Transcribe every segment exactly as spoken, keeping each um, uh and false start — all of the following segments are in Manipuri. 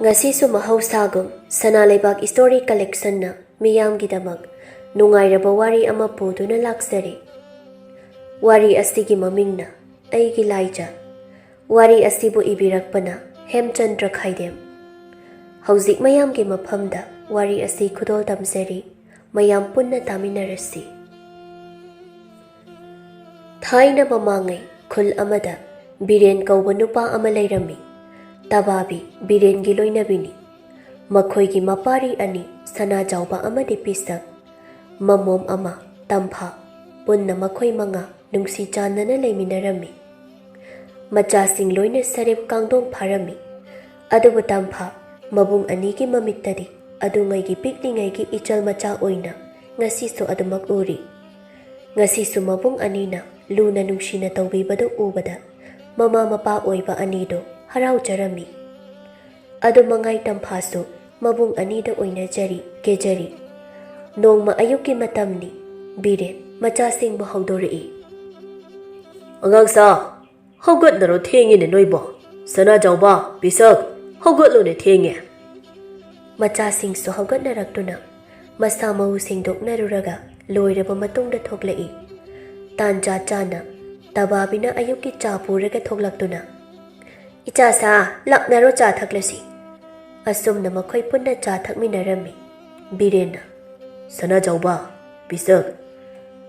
ꯉꯁꯤꯁꯨ ꯃꯍꯧꯁꯥꯒꯨꯝ ꯁꯅꯥ ꯂꯩꯕꯥꯛ ꯏꯁꯇꯣꯔꯤ ꯀꯂꯦꯛꯁꯟꯅ ꯃꯤꯌꯥꯝꯒꯤꯗꯃꯛ ꯅꯨꯡꯉꯥꯏꯔꯕ ꯋꯥꯔꯤ ꯑꯃ ꯄꯨꯗꯨꯅ ꯂꯥꯛꯆꯔꯤ꯫ ꯋꯥꯔꯤ ꯑꯁꯤꯒꯤ ꯃꯃꯤꯡꯅ ꯑꯩꯒꯤ ꯂꯥꯏꯖ꯫ ꯋꯥꯔꯤ ꯑꯁꯤꯕꯨ ꯏꯕꯤꯔꯛꯄꯅ ꯍꯦꯝꯆꯟꯗ꯭ꯔ ꯈꯥꯏꯗꯦꯝ꯫ ꯍꯧꯖꯤꯛ ꯃꯌꯥꯝꯒꯤ ꯃꯐꯝꯗ ꯋꯥꯔꯤ ꯑꯁꯤ ꯈꯨꯗꯣꯜ ꯇꯝꯖꯔꯤ꯫ ꯃꯌꯥꯝ ꯄꯨꯟꯅ ꯇꯥꯃꯤꯟꯅꯔꯁꯤ꯫ ꯊꯥꯏꯅ ꯃꯃꯥꯡꯉꯩ ꯈꯨꯜ ꯑꯃꯗ ꯕꯤꯔꯦꯟ ꯀꯧꯕ ꯅꯨꯄꯥ ꯑꯃ ꯂꯩꯔꯝꯃꯤ꯫ ꯇꯕꯥꯕꯤ ꯕꯤꯔꯦꯟꯒꯤ ꯂꯣꯏꯅꯕꯤꯅꯤ꯫ ꯃꯈꯣꯏꯒꯤ ꯃꯄꯥꯔꯤ ꯑꯅꯤ, ꯁꯅꯥꯖꯥꯎꯕ ꯑꯃꯗꯤ ꯄꯤꯁꯛ, ꯃꯃꯣꯝ ꯑꯃ, ꯇꯝꯐꯥ, ꯄꯨꯟꯅ ꯃꯈꯣꯏ ꯃꯉꯥ ꯅꯨꯡꯁꯤ ꯆꯥꯟꯅꯅ ꯂꯩꯃꯤꯟꯅꯔꯝꯃꯤ꯫ ꯃꯆꯥꯁꯤꯡ ꯂꯣꯏꯅ ꯁꯔꯦꯞ ꯀꯥꯡꯗꯣꯡ ꯐꯥꯔꯝꯃꯤ꯫ ꯑꯗꯨꯕꯨ ꯇꯝꯐꯥ ꯃꯕꯨꯡ ꯑꯅꯤꯒꯤ ꯃꯃꯤꯠꯇꯗꯤ ꯑꯗꯨꯉꯩꯒꯤ ꯄꯤꯛꯂꯤꯉꯩꯒꯤ ꯏꯆꯜ ꯃꯆꯥ ꯑꯣꯏꯅ ꯉꯁꯤꯁꯨ ꯑꯗꯨꯃꯛ ꯎꯔꯤ꯫ ꯉꯁꯤꯁꯨ ꯃꯕꯨꯡ ꯑꯅꯤꯅ ꯂꯨꯅ ꯅꯨꯡꯁꯤꯅ ꯇꯧꯕꯤꯕꯗꯨ ꯎꯕꯗ ꯃꯃꯥ ꯃꯄꯥ ꯑꯣꯏꯕ ꯑꯅꯤꯗꯨ ꯍꯔꯥꯎꯖꯔꯝꯃꯤ꯫ ꯑꯗꯨ ꯃꯉꯥꯏ ꯇꯝꯐꯥꯁꯨ ꯃꯕꯨꯡ ꯑꯅꯤꯗ ꯑꯣꯏꯅꯖꯔꯤ, ꯀꯦꯖꯔꯤ꯫ ꯅꯣꯡꯃ ꯑꯌꯨꯛꯀꯤ ꯃꯇꯝꯅꯤ꯫ ꯕꯤꯔꯦꯟ ꯃꯆꯥꯁꯤꯡꯕꯨ ꯍꯧꯗꯣꯔꯛꯏ꯫ "ꯑꯉꯥꯡꯁꯥ, ꯍꯧꯒꯠꯅꯔꯣ, ꯊꯦꯡꯉꯦꯅꯦ ꯅꯣꯏꯕꯣ꯫ ꯁꯅꯥꯖꯥꯎꯕ, ꯄꯤꯁꯛ, ꯍꯧꯒꯠꯂꯣꯅꯦ, ꯊꯦꯡꯉꯦ꯫" ꯃꯆꯥꯁꯤꯡꯁꯨ ꯍꯧꯒꯠꯅꯔꯛꯇꯨꯅ ꯃꯁꯥ ꯃꯎ ꯁꯦꯡꯗꯣꯛꯅꯔꯨꯔꯒ ꯂꯣꯏꯔꯕ ꯃꯇꯨꯡꯗ ꯊꯣꯛꯂꯛꯏ꯫ ꯇꯥꯟꯖꯥ ꯆꯥꯅ ꯇꯕꯥꯕꯤꯅ ꯑꯌꯨꯛꯀꯤ ꯆꯥ ꯄꯨꯔꯒ ꯊꯣꯛꯂꯛꯇꯨꯅ, "ꯏꯆꯥꯁꯥ, ꯂꯥꯛꯅꯔꯣ, ꯆꯥ ꯊꯛꯂꯁꯤ꯫" ꯑꯁꯨꯝꯅ ꯃꯈꯣꯏ ꯄꯨꯟꯅ ꯆꯥ ꯊꯛꯃꯤꯟꯅꯔꯝꯃꯤ꯫ ꯕꯤꯔꯦꯟꯅ, "ꯁꯅꯥꯖꯥꯎꯕ, ꯄꯤꯁꯛ,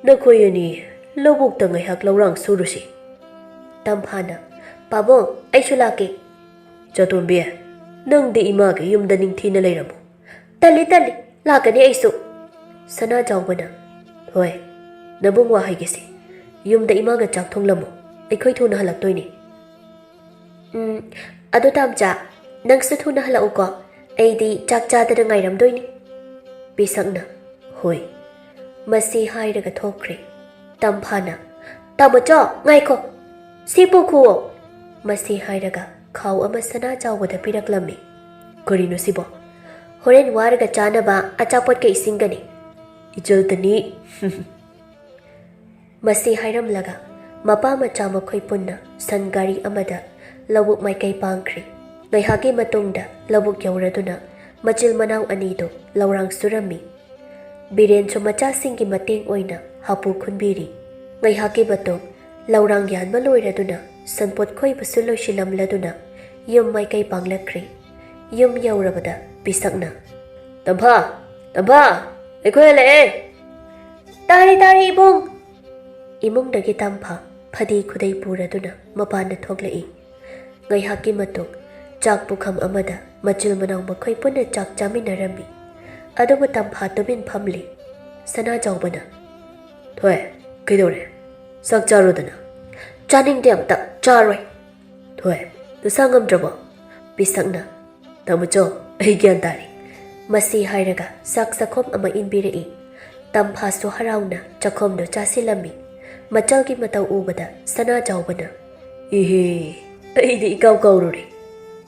ꯅꯈꯣꯏ ꯑꯅꯤ ꯂꯧꯕꯨꯛꯇ ꯉꯥꯏꯍꯥꯛ ꯂꯧꯔꯥꯡ ꯁꯨꯔꯨꯁꯤ꯫" ꯇꯝꯐꯥꯅ, "ꯄꯥꯕꯨꯡ, ꯑꯩꯁꯨ ꯂꯥꯛꯀꯦ꯫" "ꯆꯇꯣꯝꯕꯤ, ꯅꯪꯗꯤ ꯏꯃꯥꯒꯤ ꯌꯨꯝꯗ ꯅꯤꯡꯊꯤꯅ ꯂꯩꯔꯝꯃꯨ꯫" "ꯇꯜꯂꯤ, ꯇꯜꯂꯤ, ꯂꯥꯛꯀꯅꯤ ꯑꯩꯁꯨ꯫" ꯁꯅꯥꯖꯥꯎꯕꯅ, "ꯍꯣꯏ, ꯅꯕꯨꯡ ꯋꯥ ꯍꯥꯏꯒꯦꯁꯦ, ꯌꯨꯝꯗ ꯏꯃꯥꯒ ꯆꯥꯛ ꯊꯣꯡꯂꯝꯃꯨ, ꯑꯩꯈꯣꯏ ꯊꯨꯅ ꯍꯜꯂꯛꯇꯣꯏꯅꯤ꯫" "ꯎꯝ, ꯑꯗꯣ ꯇꯥꯝꯆꯥ, ꯅꯪꯁꯨ ꯊꯨꯅ ꯍꯜꯂꯛꯎꯀꯣ, ꯑꯩꯗꯤ ꯆꯥꯛ ꯆꯥꯗꯅ ꯉꯥꯏꯔꯝꯗꯣꯏꯅꯤ꯫" ꯄꯤꯁꯛꯅ, "ꯍꯣꯏ꯫" ꯃꯁꯤ ꯍꯥꯏꯔꯒ ꯊꯣꯛꯈ꯭ꯔꯦ꯫ ꯇꯝꯐꯥꯅ, "ꯇꯥꯃꯣꯆꯧ, ꯉꯥꯏꯈꯣ, ꯁꯤ ꯄꯨꯈꯨꯑꯣ꯫" ꯃꯁꯤ ꯍꯥꯏꯔꯒ ꯈꯥꯎ ꯑꯃ ꯁꯅꯥꯖꯥꯎꯕꯗ ꯄꯤꯔꯛꯂꯝꯃꯤ꯫ "ꯀꯔꯤꯅꯣ ꯁꯤꯕꯣ?" "ꯍꯣꯔꯦꯟ ꯋꯥꯔꯒ ꯆꯥꯅꯕ ꯑꯆꯥꯄꯣꯠꯀ ꯏꯁꯤꯡꯒꯅꯤ꯫" "ꯏꯆꯜꯇꯅꯤ꯫" ꯃꯁꯤ ꯍꯥꯏꯔꯝꯂꯒ ꯃꯄꯥ ꯃꯆꯥ ꯃꯈꯣꯏ ꯄꯨꯟꯅ ꯁꯟ ꯒꯥꯔꯤ ꯑꯃꯗ ꯂꯧꯕꯨꯛ ꯃꯥꯏꯀꯩ ꯄꯥꯡꯈ꯭ꯔꯦ꯫ ꯉꯥꯏꯍꯥꯛꯀꯤ ꯃꯇꯨꯡꯗ ꯂꯧꯕꯨꯛ ꯌꯧꯔꯗꯨꯅ ꯃꯆꯤꯜ ꯃꯅꯥꯎ ꯑꯅꯤꯗꯨ ꯂꯧꯔꯥꯡ ꯁꯨꯔꯝꯃꯤ꯫ ꯕꯤꯔꯦꯟꯁꯨ ꯃꯆꯥꯁꯤꯡꯒꯤ ꯃꯇꯦꯡ ꯑꯣꯏꯅ ꯍꯥꯄꯨ ꯈꯨꯟꯕꯤꯔꯤ꯫ ꯉꯥꯏꯍꯥꯛꯀꯤ ꯃꯇꯨꯡ ꯂꯧꯔꯥꯡ ꯌꯥꯟꯕ ꯂꯣꯏꯔꯗꯨꯅ ꯁꯟꯄꯣꯠ ꯈꯣꯏꯕꯁꯨ ꯂꯣꯏꯁꯤꯜꯂꯝꯂꯗꯨꯅ ꯌꯨꯝ ꯃꯥꯏꯀꯩ ꯄꯥꯡꯂꯛꯈ꯭ꯔꯦ꯫ ꯌꯨꯝ ꯌꯧꯔꯕꯗ ꯄꯤꯁꯛꯅ, "ꯇꯝꯐꯥ! ꯇꯝꯐꯥ! ꯑꯩꯈꯣꯏ ꯍꯜꯂꯛꯑꯦ!" "ꯇꯥꯔꯦ, ꯇꯥꯔꯦ, ꯏꯕꯨꯡ!" ꯏꯃꯨꯡꯗꯒꯤ ꯇꯝꯐꯥ ꯐꯗꯤ ꯈꯨꯗꯩ ꯄꯨꯔꯗꯨꯅ ꯃꯄꯥꯟꯗ ꯊꯣꯛꯂꯛꯏ꯫ ꯉꯥꯏꯍꯥꯛꯀꯤ ꯃꯇꯨꯡ ꯆꯥꯛ ꯄꯨꯈꯝ ꯑꯃꯗ ꯃꯆꯤꯜ ꯃꯅꯥꯎ ꯃꯈꯣꯏ ꯄꯨꯟꯅ ꯆꯥꯛ ꯆꯥꯃꯤꯟꯅꯔꯝꯃꯤ꯫ ꯑꯗꯨꯕꯨ ꯇꯝꯐꯥ ꯇꯨꯃꯤꯟ ꯐꯝꯂꯤ꯫ ꯁꯅꯥꯖꯥꯎꯕꯅ, "ꯊꯣꯏ, ꯀꯩꯗꯧꯔꯦ? ꯆꯥꯛ ꯆꯥꯔꯣꯗꯅ꯫" "ꯆꯥꯅꯤꯡꯗꯦ, ꯑꯝꯇ ꯆꯥꯔꯣꯏ꯫" "ꯊꯣꯏ, ꯅꯁꯥ ꯉꯝꯗ꯭ꯔꯕꯣ?" ꯄꯤꯁꯛꯅ, "ꯇꯥꯃꯣꯆꯧ, ꯑꯩ ꯒ꯭ꯌꯥꯟ ꯇꯥꯔꯦ꯫" ꯃꯁꯤ ꯍꯥꯏꯔꯒ ꯆꯥꯛ ꯆꯥꯛꯈꯣꯝ ꯑꯃ ꯏꯟꯕꯤꯔꯛꯏ꯫ ꯇꯝꯐꯥꯁꯨ ꯍꯔꯥꯎꯅ ꯆꯥꯛꯈꯣꯝꯗꯨ ꯆꯥꯁꯤꯜꯂꯝꯃꯤ꯫ ꯃꯆꯜꯒꯤ ꯃꯇꯧ ꯎꯕꯗ ꯁꯅꯥꯖꯥꯎꯕꯅ, "ꯏꯍꯦ, ꯑꯩꯗꯤ ꯏꯀꯥꯎ ꯀꯥꯎꯔꯨꯔꯦ꯫"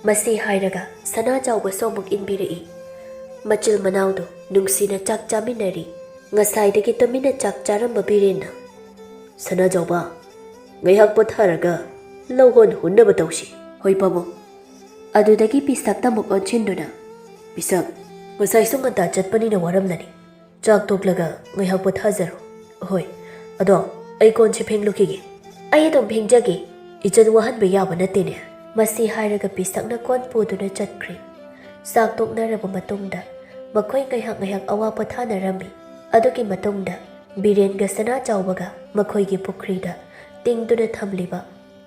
ꯃꯁꯤ ꯍꯥꯏꯔꯒ ꯁꯅꯥꯖꯥꯎꯕꯁꯨ ꯑꯃꯨꯛ ꯏꯟꯕꯤꯔꯛꯏ꯫ ꯃꯆꯤꯜ ꯃꯅꯥꯎꯗꯨ ꯅꯨꯡꯁꯤꯅ ꯆꯥꯛ ꯆꯥꯃꯤꯟꯅꯔꯤ꯫ ꯉꯁꯥꯏꯗꯒꯤ ꯇꯨꯃꯤꯟꯅ ꯆꯥꯛ ꯆꯥꯔꯝꯕ ꯕꯤꯔꯦꯟꯅ, "ꯁꯅꯥꯖꯥꯎꯕ, ꯉꯥꯏꯍꯥꯛ ꯄꯣꯊꯥꯔꯒ ꯂꯧꯍꯣꯟ ꯍꯨꯟꯅꯕ ꯇꯧꯁꯤ꯫" "ꯍꯣꯏ ꯄꯥꯕꯨꯡ꯫" ꯑꯗꯨꯗꯒꯤ ꯄꯤꯁꯛꯇ ꯑꯃꯨꯛ ꯑꯣꯟꯁꯤꯟꯗꯨꯅ, "ꯄꯤꯁꯛ, ꯉꯁꯥꯏꯁꯨ ꯉꯟꯇꯥ ꯆꯠꯄꯅꯤꯅ ꯋꯥꯔꯝꯂꯅꯤ꯫ ꯆꯥꯛ ꯇꯣꯛꯂꯒ ꯉꯥꯏꯍꯥꯛ ꯄꯣꯊꯥꯖꯔꯣ꯫" "ꯍꯣꯏ, ꯑꯗꯣ ꯑꯩ ꯀꯣꯟꯁꯦ ꯐꯦꯡꯂꯨꯈꯤꯒꯦ꯫" "ꯑꯩ ꯑꯗꯨꯝ ꯐꯦꯡꯖꯒꯦ꯫ ꯏꯆꯟ ꯋꯥꯍꯟꯕ ꯌꯥꯕ ꯅꯠꯇꯦꯅꯦ꯫" ꯃꯁꯤ ꯍꯥꯏꯔꯒ ꯄꯤꯁꯛꯅ ꯀꯣꯟ ꯄꯨꯗꯨꯅ ꯆꯠꯈ꯭ꯔꯦ꯫ ꯆꯥꯛ ꯇꯣꯛꯅꯔꯕ ꯃꯇꯨꯡꯗ ꯃꯈꯣꯏ ꯉꯥꯏꯍꯥꯛ ꯉꯥꯏꯍꯥꯛ ꯑꯋꯥ ꯄꯣꯊꯥꯅꯔꯝꯃꯤ꯫ ꯑꯗꯨꯒꯤ ꯃꯇꯨꯡꯗ ꯕꯤꯔꯦꯟꯒ ꯁꯅꯥꯖꯥꯎꯕꯒ ꯃꯈꯣꯏꯒꯤ ꯄꯨꯈ꯭ꯔꯤꯗ ꯇꯤꯡꯗꯨꯅ ꯊꯝꯂꯤꯕ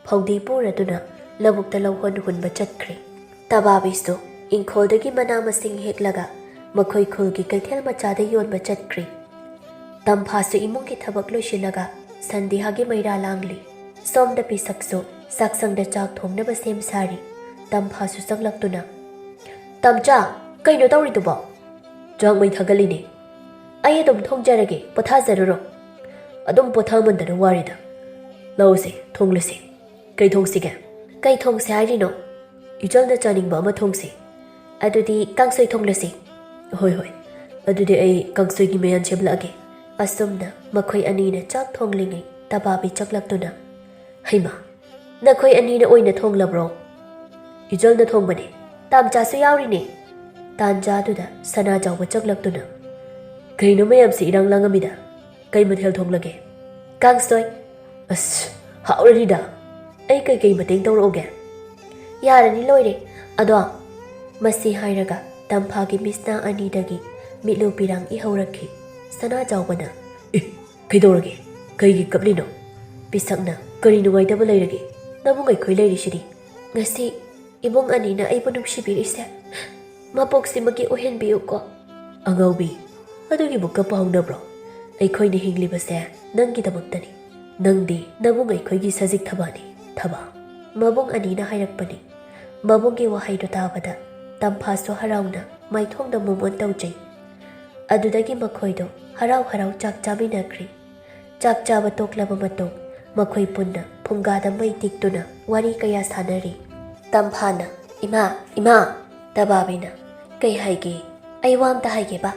ꯐꯧꯗꯤ ꯄꯨꯔꯗꯨꯅ ꯂꯧꯕꯨꯛꯇ ꯂꯧꯍꯣꯟ ꯍꯨꯟꯕ ꯆꯠꯈ꯭ꯔꯦ꯫ ꯇꯕꯥꯕꯤꯁꯨ ꯏꯪꯈꯣꯜꯗꯒꯤ ꯃꯅꯥ ꯃꯁꯤꯡ ꯍꯦꯛꯂꯒ ꯃꯈꯣꯏ ꯈꯨꯜꯒꯤ ꯀꯩꯊꯦꯜ ꯃꯆꯥꯗ ꯌꯣꯟꯕ ꯆꯠꯈ꯭ꯔꯦ꯫ ꯇꯝꯐꯥꯁꯨ ꯏꯃꯨꯡꯒꯤ ꯊꯕꯛ ꯂꯣꯏꯁꯤꯜꯂꯒ ꯁꯟꯗꯤꯍꯥꯒꯤ ꯃꯩꯔꯥ ꯂꯥꯡꯂꯤ꯫ ꯁꯣꯝꯗ ꯄꯤꯁꯛꯁꯨ ꯆꯥꯛꯁꯪꯗ ꯆꯥꯛ ꯊꯣꯡꯅꯕ ꯁꯦꯝ ꯁꯥꯔꯤ꯫ ꯇꯝꯐꯥꯁꯨ ꯆꯪꯂꯛꯇꯨꯅ, "ꯇꯝꯆꯥ, ꯀꯩꯅꯣ ꯇꯧꯔꯤꯗꯨꯕꯣ?" "ꯆꯥꯛ ꯃꯩ ꯊꯥꯒꯠꯂꯤꯅꯦ꯫" "ꯑꯩ ꯑꯗꯨꯝ ꯊꯣꯡꯖꯔꯒꯦ, ꯄꯣꯊꯥꯖꯔꯨꯔꯣ꯫" "ꯑꯗꯨꯝ ꯄꯣꯊꯥꯃꯟꯗꯅ ꯋꯥꯔꯦꯗ꯫ ꯂꯥꯛꯎꯁꯦ, ꯊꯣꯡꯂꯁꯦ꯫" "ꯀꯩ ꯊꯣꯡꯁꯤꯒꯦ?" "ꯀꯩ ꯊꯣꯡꯁꯦ ꯍꯥꯏꯔꯤꯅꯣ?" "ꯏꯆꯜꯅ ꯆꯥꯅꯤꯡꯕ ꯑꯃ ꯊꯣꯡꯁꯤ꯫" "ꯑꯗꯨꯗꯤ ꯀꯥꯡꯁꯣꯏ ꯊꯣꯡꯂꯁꯤ꯫" "ꯍꯣꯏ, ꯍꯣꯏ꯫ ꯑꯗꯨꯗꯤ ꯑꯩ ꯀꯥꯡꯁꯣꯏꯒꯤ ꯃꯌꯥꯟ ꯁꯦꯝꯂꯛꯑꯒꯦ꯫" ꯑꯁꯨꯝꯅ ꯃꯈꯣꯏ ꯑꯅꯤꯅ ꯆꯥꯛ ꯊꯣꯡꯂꯤꯉꯩ ꯇꯕꯥꯕꯤ ꯆꯪꯂꯛꯇꯨꯅ, "ꯍꯩꯃꯥ, ꯅꯈꯣꯏ ꯑꯅꯤꯅ ꯑꯣꯏꯅ ꯊꯣꯡꯂꯕ꯭ꯔꯣ?" "ꯏꯆꯜꯅ ꯊꯣꯡꯕꯅꯦ꯫ ꯇꯥꯝꯆꯥꯁꯨ ꯌꯥꯎꯔꯤꯅꯦ꯫" ꯇꯥꯟꯖꯥꯗꯨꯗ ꯁꯅꯥꯖꯥꯎꯕ ꯆꯪꯂꯛꯇꯨꯅ, "ꯀꯩꯅꯣ ꯃꯌꯥꯝꯁꯤ ꯏꯔꯥꯡ ꯂꯥꯡꯉꯝꯃꯤꯗ? ꯀꯩ ꯃꯊꯦꯜ ꯊꯣꯡꯂꯒꯦ?" "ꯀꯥꯡꯁꯣꯏ꯫" "ꯑꯁ, ꯍꯥꯎꯔꯅꯤꯗ꯫ ꯑꯩ ꯀꯩꯀꯩ ꯃꯇꯦꯡ ꯇꯧꯔꯛꯎꯒꯦ?" "ꯌꯥꯔꯅꯤ, ꯂꯣꯏꯔꯦ꯫ ꯑꯗꯣ," ꯃꯁꯤ ꯍꯥꯏꯔꯒ ꯇꯝꯐꯥꯒꯤ ꯃꯤꯠꯁꯅꯥ ꯑꯅꯤꯗꯒꯤ ꯃꯤꯠꯂꯨ ꯄꯤꯔꯥꯡ ꯏꯍꯧꯔꯛꯈꯤ꯫ ꯁꯅꯥꯖꯥꯎꯕꯅ, "ꯑꯦ, ꯀꯩꯗꯧꯔꯒꯦ? ꯀꯩꯒꯤ ꯀꯞꯂꯤꯅꯣ?" ꯄꯤꯁꯛꯅ, "ꯀꯔꯤ ꯅꯨꯡꯉꯥꯏꯇꯕ ꯂꯩꯔꯒꯦ? ꯅꯕꯨꯡ ꯑꯩꯈꯣꯏ ꯂꯩꯔꯤꯁꯤꯗꯤ꯫" "ꯉꯁꯤ ꯏꯕꯨꯡ ꯑꯅꯤꯅ ꯑꯩꯕꯨ ꯅꯨꯡꯁꯤꯕꯤꯔꯤꯁꯦ ꯃꯄꯣꯛꯁꯤꯃꯒꯤ ꯑꯣꯏꯍꯟꯕꯤꯌꯨꯀꯣ꯫" "ꯑꯉꯥꯎꯕꯤ, ꯑꯗꯨꯒꯤꯕꯨ ꯀꯞꯄ ꯍꯧꯅꯕ꯭ꯔꯣ? ꯑꯩꯈꯣꯏꯅ ꯍꯤꯡꯂꯤꯕꯁꯦ ꯅꯪꯒꯤꯗꯃꯛꯇꯅꯤ꯫ ꯅꯪꯗꯤ ꯅꯕꯨꯡ ꯑꯩꯈꯣꯏꯒꯤ ꯁꯖꯤꯛ ꯊꯕꯥꯅꯤ, ꯊꯕꯥ꯫" ꯃꯕꯨꯡ ꯑꯅꯤꯅ ꯍꯥꯏꯔꯛꯄꯅꯤ꯫ ꯃꯕꯨꯡꯒꯤ ꯋꯥꯍꯩꯗꯨ ꯇꯥꯕꯗ ꯇꯝꯐꯥꯁꯨ ꯍꯔꯥꯎꯅ ꯃꯥꯏꯊꯣꯡꯗ ꯃꯣꯃꯣꯟ ꯇꯧꯖꯩ꯫ ꯑꯗꯨꯗꯒꯤ ꯃꯈꯣꯏꯗꯣ ꯍꯔꯥꯎ ꯍꯔꯥꯎ ꯆꯥꯛ ꯆꯥꯃꯤꯟꯅꯈ꯭ꯔꯤ꯫ ꯆꯥꯛ ꯆꯥꯕ ꯇꯣꯛꯂꯕ ꯃꯇꯨꯡ ꯃꯈꯣꯏ ꯄꯨꯟꯅ ꯐꯨꯡꯒꯥꯗ ꯃꯩ ꯇꯤꯛꯇꯨꯅ ꯋꯥꯔꯤ ꯀꯌꯥ ꯁꯥꯟꯅꯔꯤ꯫ ꯇꯝꯐꯥꯅ, "ꯏꯃꯥ, ꯏꯃꯥ!" ꯇꯕꯥꯕꯤꯅ, "ꯀꯩ ꯍꯥꯏꯒꯦ? ꯑꯩ ꯋꯥ ꯑꯝꯇ ꯍꯥꯏꯒꯦꯕ꯫"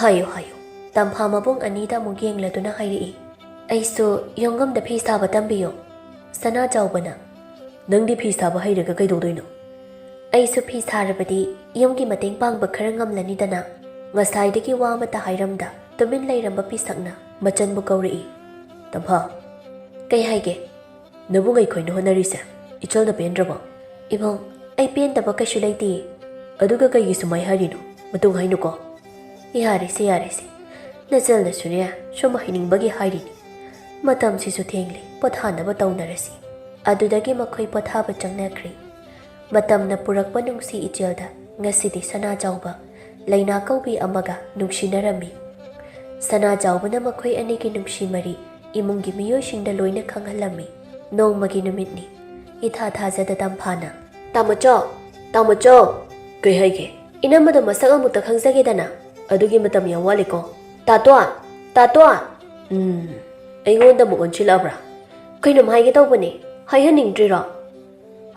"ꯍꯥꯏꯌꯨ, ꯍꯥꯏꯌꯨ꯫" ꯇꯝꯐꯥ ꯃꯕꯨꯡ ꯑꯅꯤꯗ ꯑꯃꯨꯛ ꯌꯦꯡꯂꯗꯨꯅ ꯍꯥꯏꯔꯛꯏ, "ꯑꯩꯁꯨ ꯌꯣꯡꯉꯝꯗ ꯐꯤ ꯁꯥꯕ ꯇꯝꯕꯤꯌꯣ꯫" ꯁꯅꯥ ꯆꯥꯎꯕꯅ, "ꯅꯪꯗꯤ ꯐꯤ ꯁꯥꯕ ꯍꯩꯔꯒ ꯀꯩꯗꯧꯗꯣꯏꯅꯣ?" "ꯑꯩꯁꯨ ꯐꯤ ꯁꯥꯔꯕꯗꯤ ꯌꯨꯝꯒꯤ ꯃꯇꯦꯡ ꯄꯥꯡꯕ ꯈꯔ ꯉꯝꯂꯅꯤꯗꯅ꯫" ꯉꯁꯥꯏꯗꯒꯤ ꯋꯥ ꯑꯃꯠꯇ ꯍꯥꯏꯔꯝꯗ ꯇꯨꯃꯤꯟ ꯂꯩꯔꯝꯕ ꯄꯤꯁꯛꯅ ꯃꯆꯟꯕꯨ ꯀꯧꯔꯛꯏ꯫ "ꯇꯝꯐꯥ!" "ꯀꯩ ꯍꯥꯏꯒꯦ?" "ꯅꯕꯨꯡ ꯑꯩꯈꯣꯏꯅ ꯍꯣꯠꯅꯔꯤꯁꯦ ꯏꯆꯜꯅ ꯄꯦꯟꯗ꯭ꯔꯕꯣ?" "ꯏꯕꯨꯡ, ꯑꯩ ꯄꯦꯟꯗꯕ ꯀꯩꯁꯨ ꯂꯩꯇꯦ꯫" "ꯑꯗꯨꯒ ꯀꯩꯒꯤ ꯁꯨꯃꯥꯏ ꯍꯥꯏꯔꯤꯅꯣ? ꯃꯇꯨꯡ ꯍꯥꯏꯅꯨꯀꯣ꯫" "ꯌꯥꯔꯦꯁꯦ, ꯌꯥꯔꯦꯁꯦ꯫ ꯅꯆꯜꯅꯁꯨꯅꯦ ꯁꯨꯝ ꯍꯥꯏꯅꯤꯡꯕꯒꯤ ꯍꯥꯏꯔꯤꯅꯤ꯫ ꯃꯇꯝꯁꯤꯁꯨ ꯊꯦꯡꯂꯦ, ꯄꯣꯊꯥꯅꯕ ꯇꯧꯅꯔꯁꯤ꯫" ꯑꯗꯨꯗꯒꯤ ꯃꯈꯣꯏ ꯄꯣꯊꯥꯕ ꯆꯪꯅꯈ꯭ꯔꯦ꯫ ꯃꯇꯝꯅ ꯄꯨꯔꯛꯄ ꯅꯨꯡꯁꯤ ꯏꯆꯦꯜꯗ ꯉꯁꯤꯗꯤ ꯁꯅꯥ ꯆꯥꯎꯕ ꯂꯩꯅꯥ ꯀꯧꯕꯤ ꯑꯃꯒ ꯅꯨꯡꯁꯤꯅꯔꯝꯃꯤ꯫ ꯁꯅꯥ ꯆꯥꯎꯕꯅ ꯃꯈꯣꯏ ꯑꯅꯤꯒꯤ ꯅꯨꯡꯁꯤ ꯃꯔꯤ ꯏꯃꯨꯡꯒꯤ ꯃꯤꯑꯣꯏꯁꯤꯡꯗ ꯂꯣꯏꯅ ꯈꯪꯍꯜꯂꯝꯃꯤ꯫ ꯅꯣꯡꯃꯒꯤ ꯅꯨꯃꯤꯠꯅꯤ꯫ ꯏꯊꯥ ꯊꯥꯖꯗ ꯇꯝꯐꯥꯅ, "ꯇꯥꯃꯣꯆꯧ! ꯇꯥꯃꯣꯆꯧ!" "ꯀꯩ ꯍꯥꯏꯒꯦ?" "ꯏꯅꯝꯃꯗꯣ ꯃꯁꯛ ꯑꯃꯨꯛꯇ ꯈꯪꯖꯒꯦꯗꯅ꯫" "ꯑꯗꯨꯒꯤ ꯃꯇꯝ ꯌꯥꯝ ꯋꯥꯠꯂꯤꯀꯣ꯫ ꯇꯥꯇꯣꯟ! ꯇꯥꯇꯣꯟ!" "ꯎꯝ, ꯑꯩꯉꯣꯟꯗ ꯑꯃꯨꯛ ꯑꯣꯟꯁꯤꯜꯂꯛꯑꯕ꯭ꯔꯥ?" "ꯀꯩꯅꯣꯝ ꯍꯥꯏꯒꯦ ꯇꯧꯕꯅꯦ, ꯍꯥꯏꯍꯟꯅꯤꯡꯗ꯭ꯔꯤꯔꯣ?"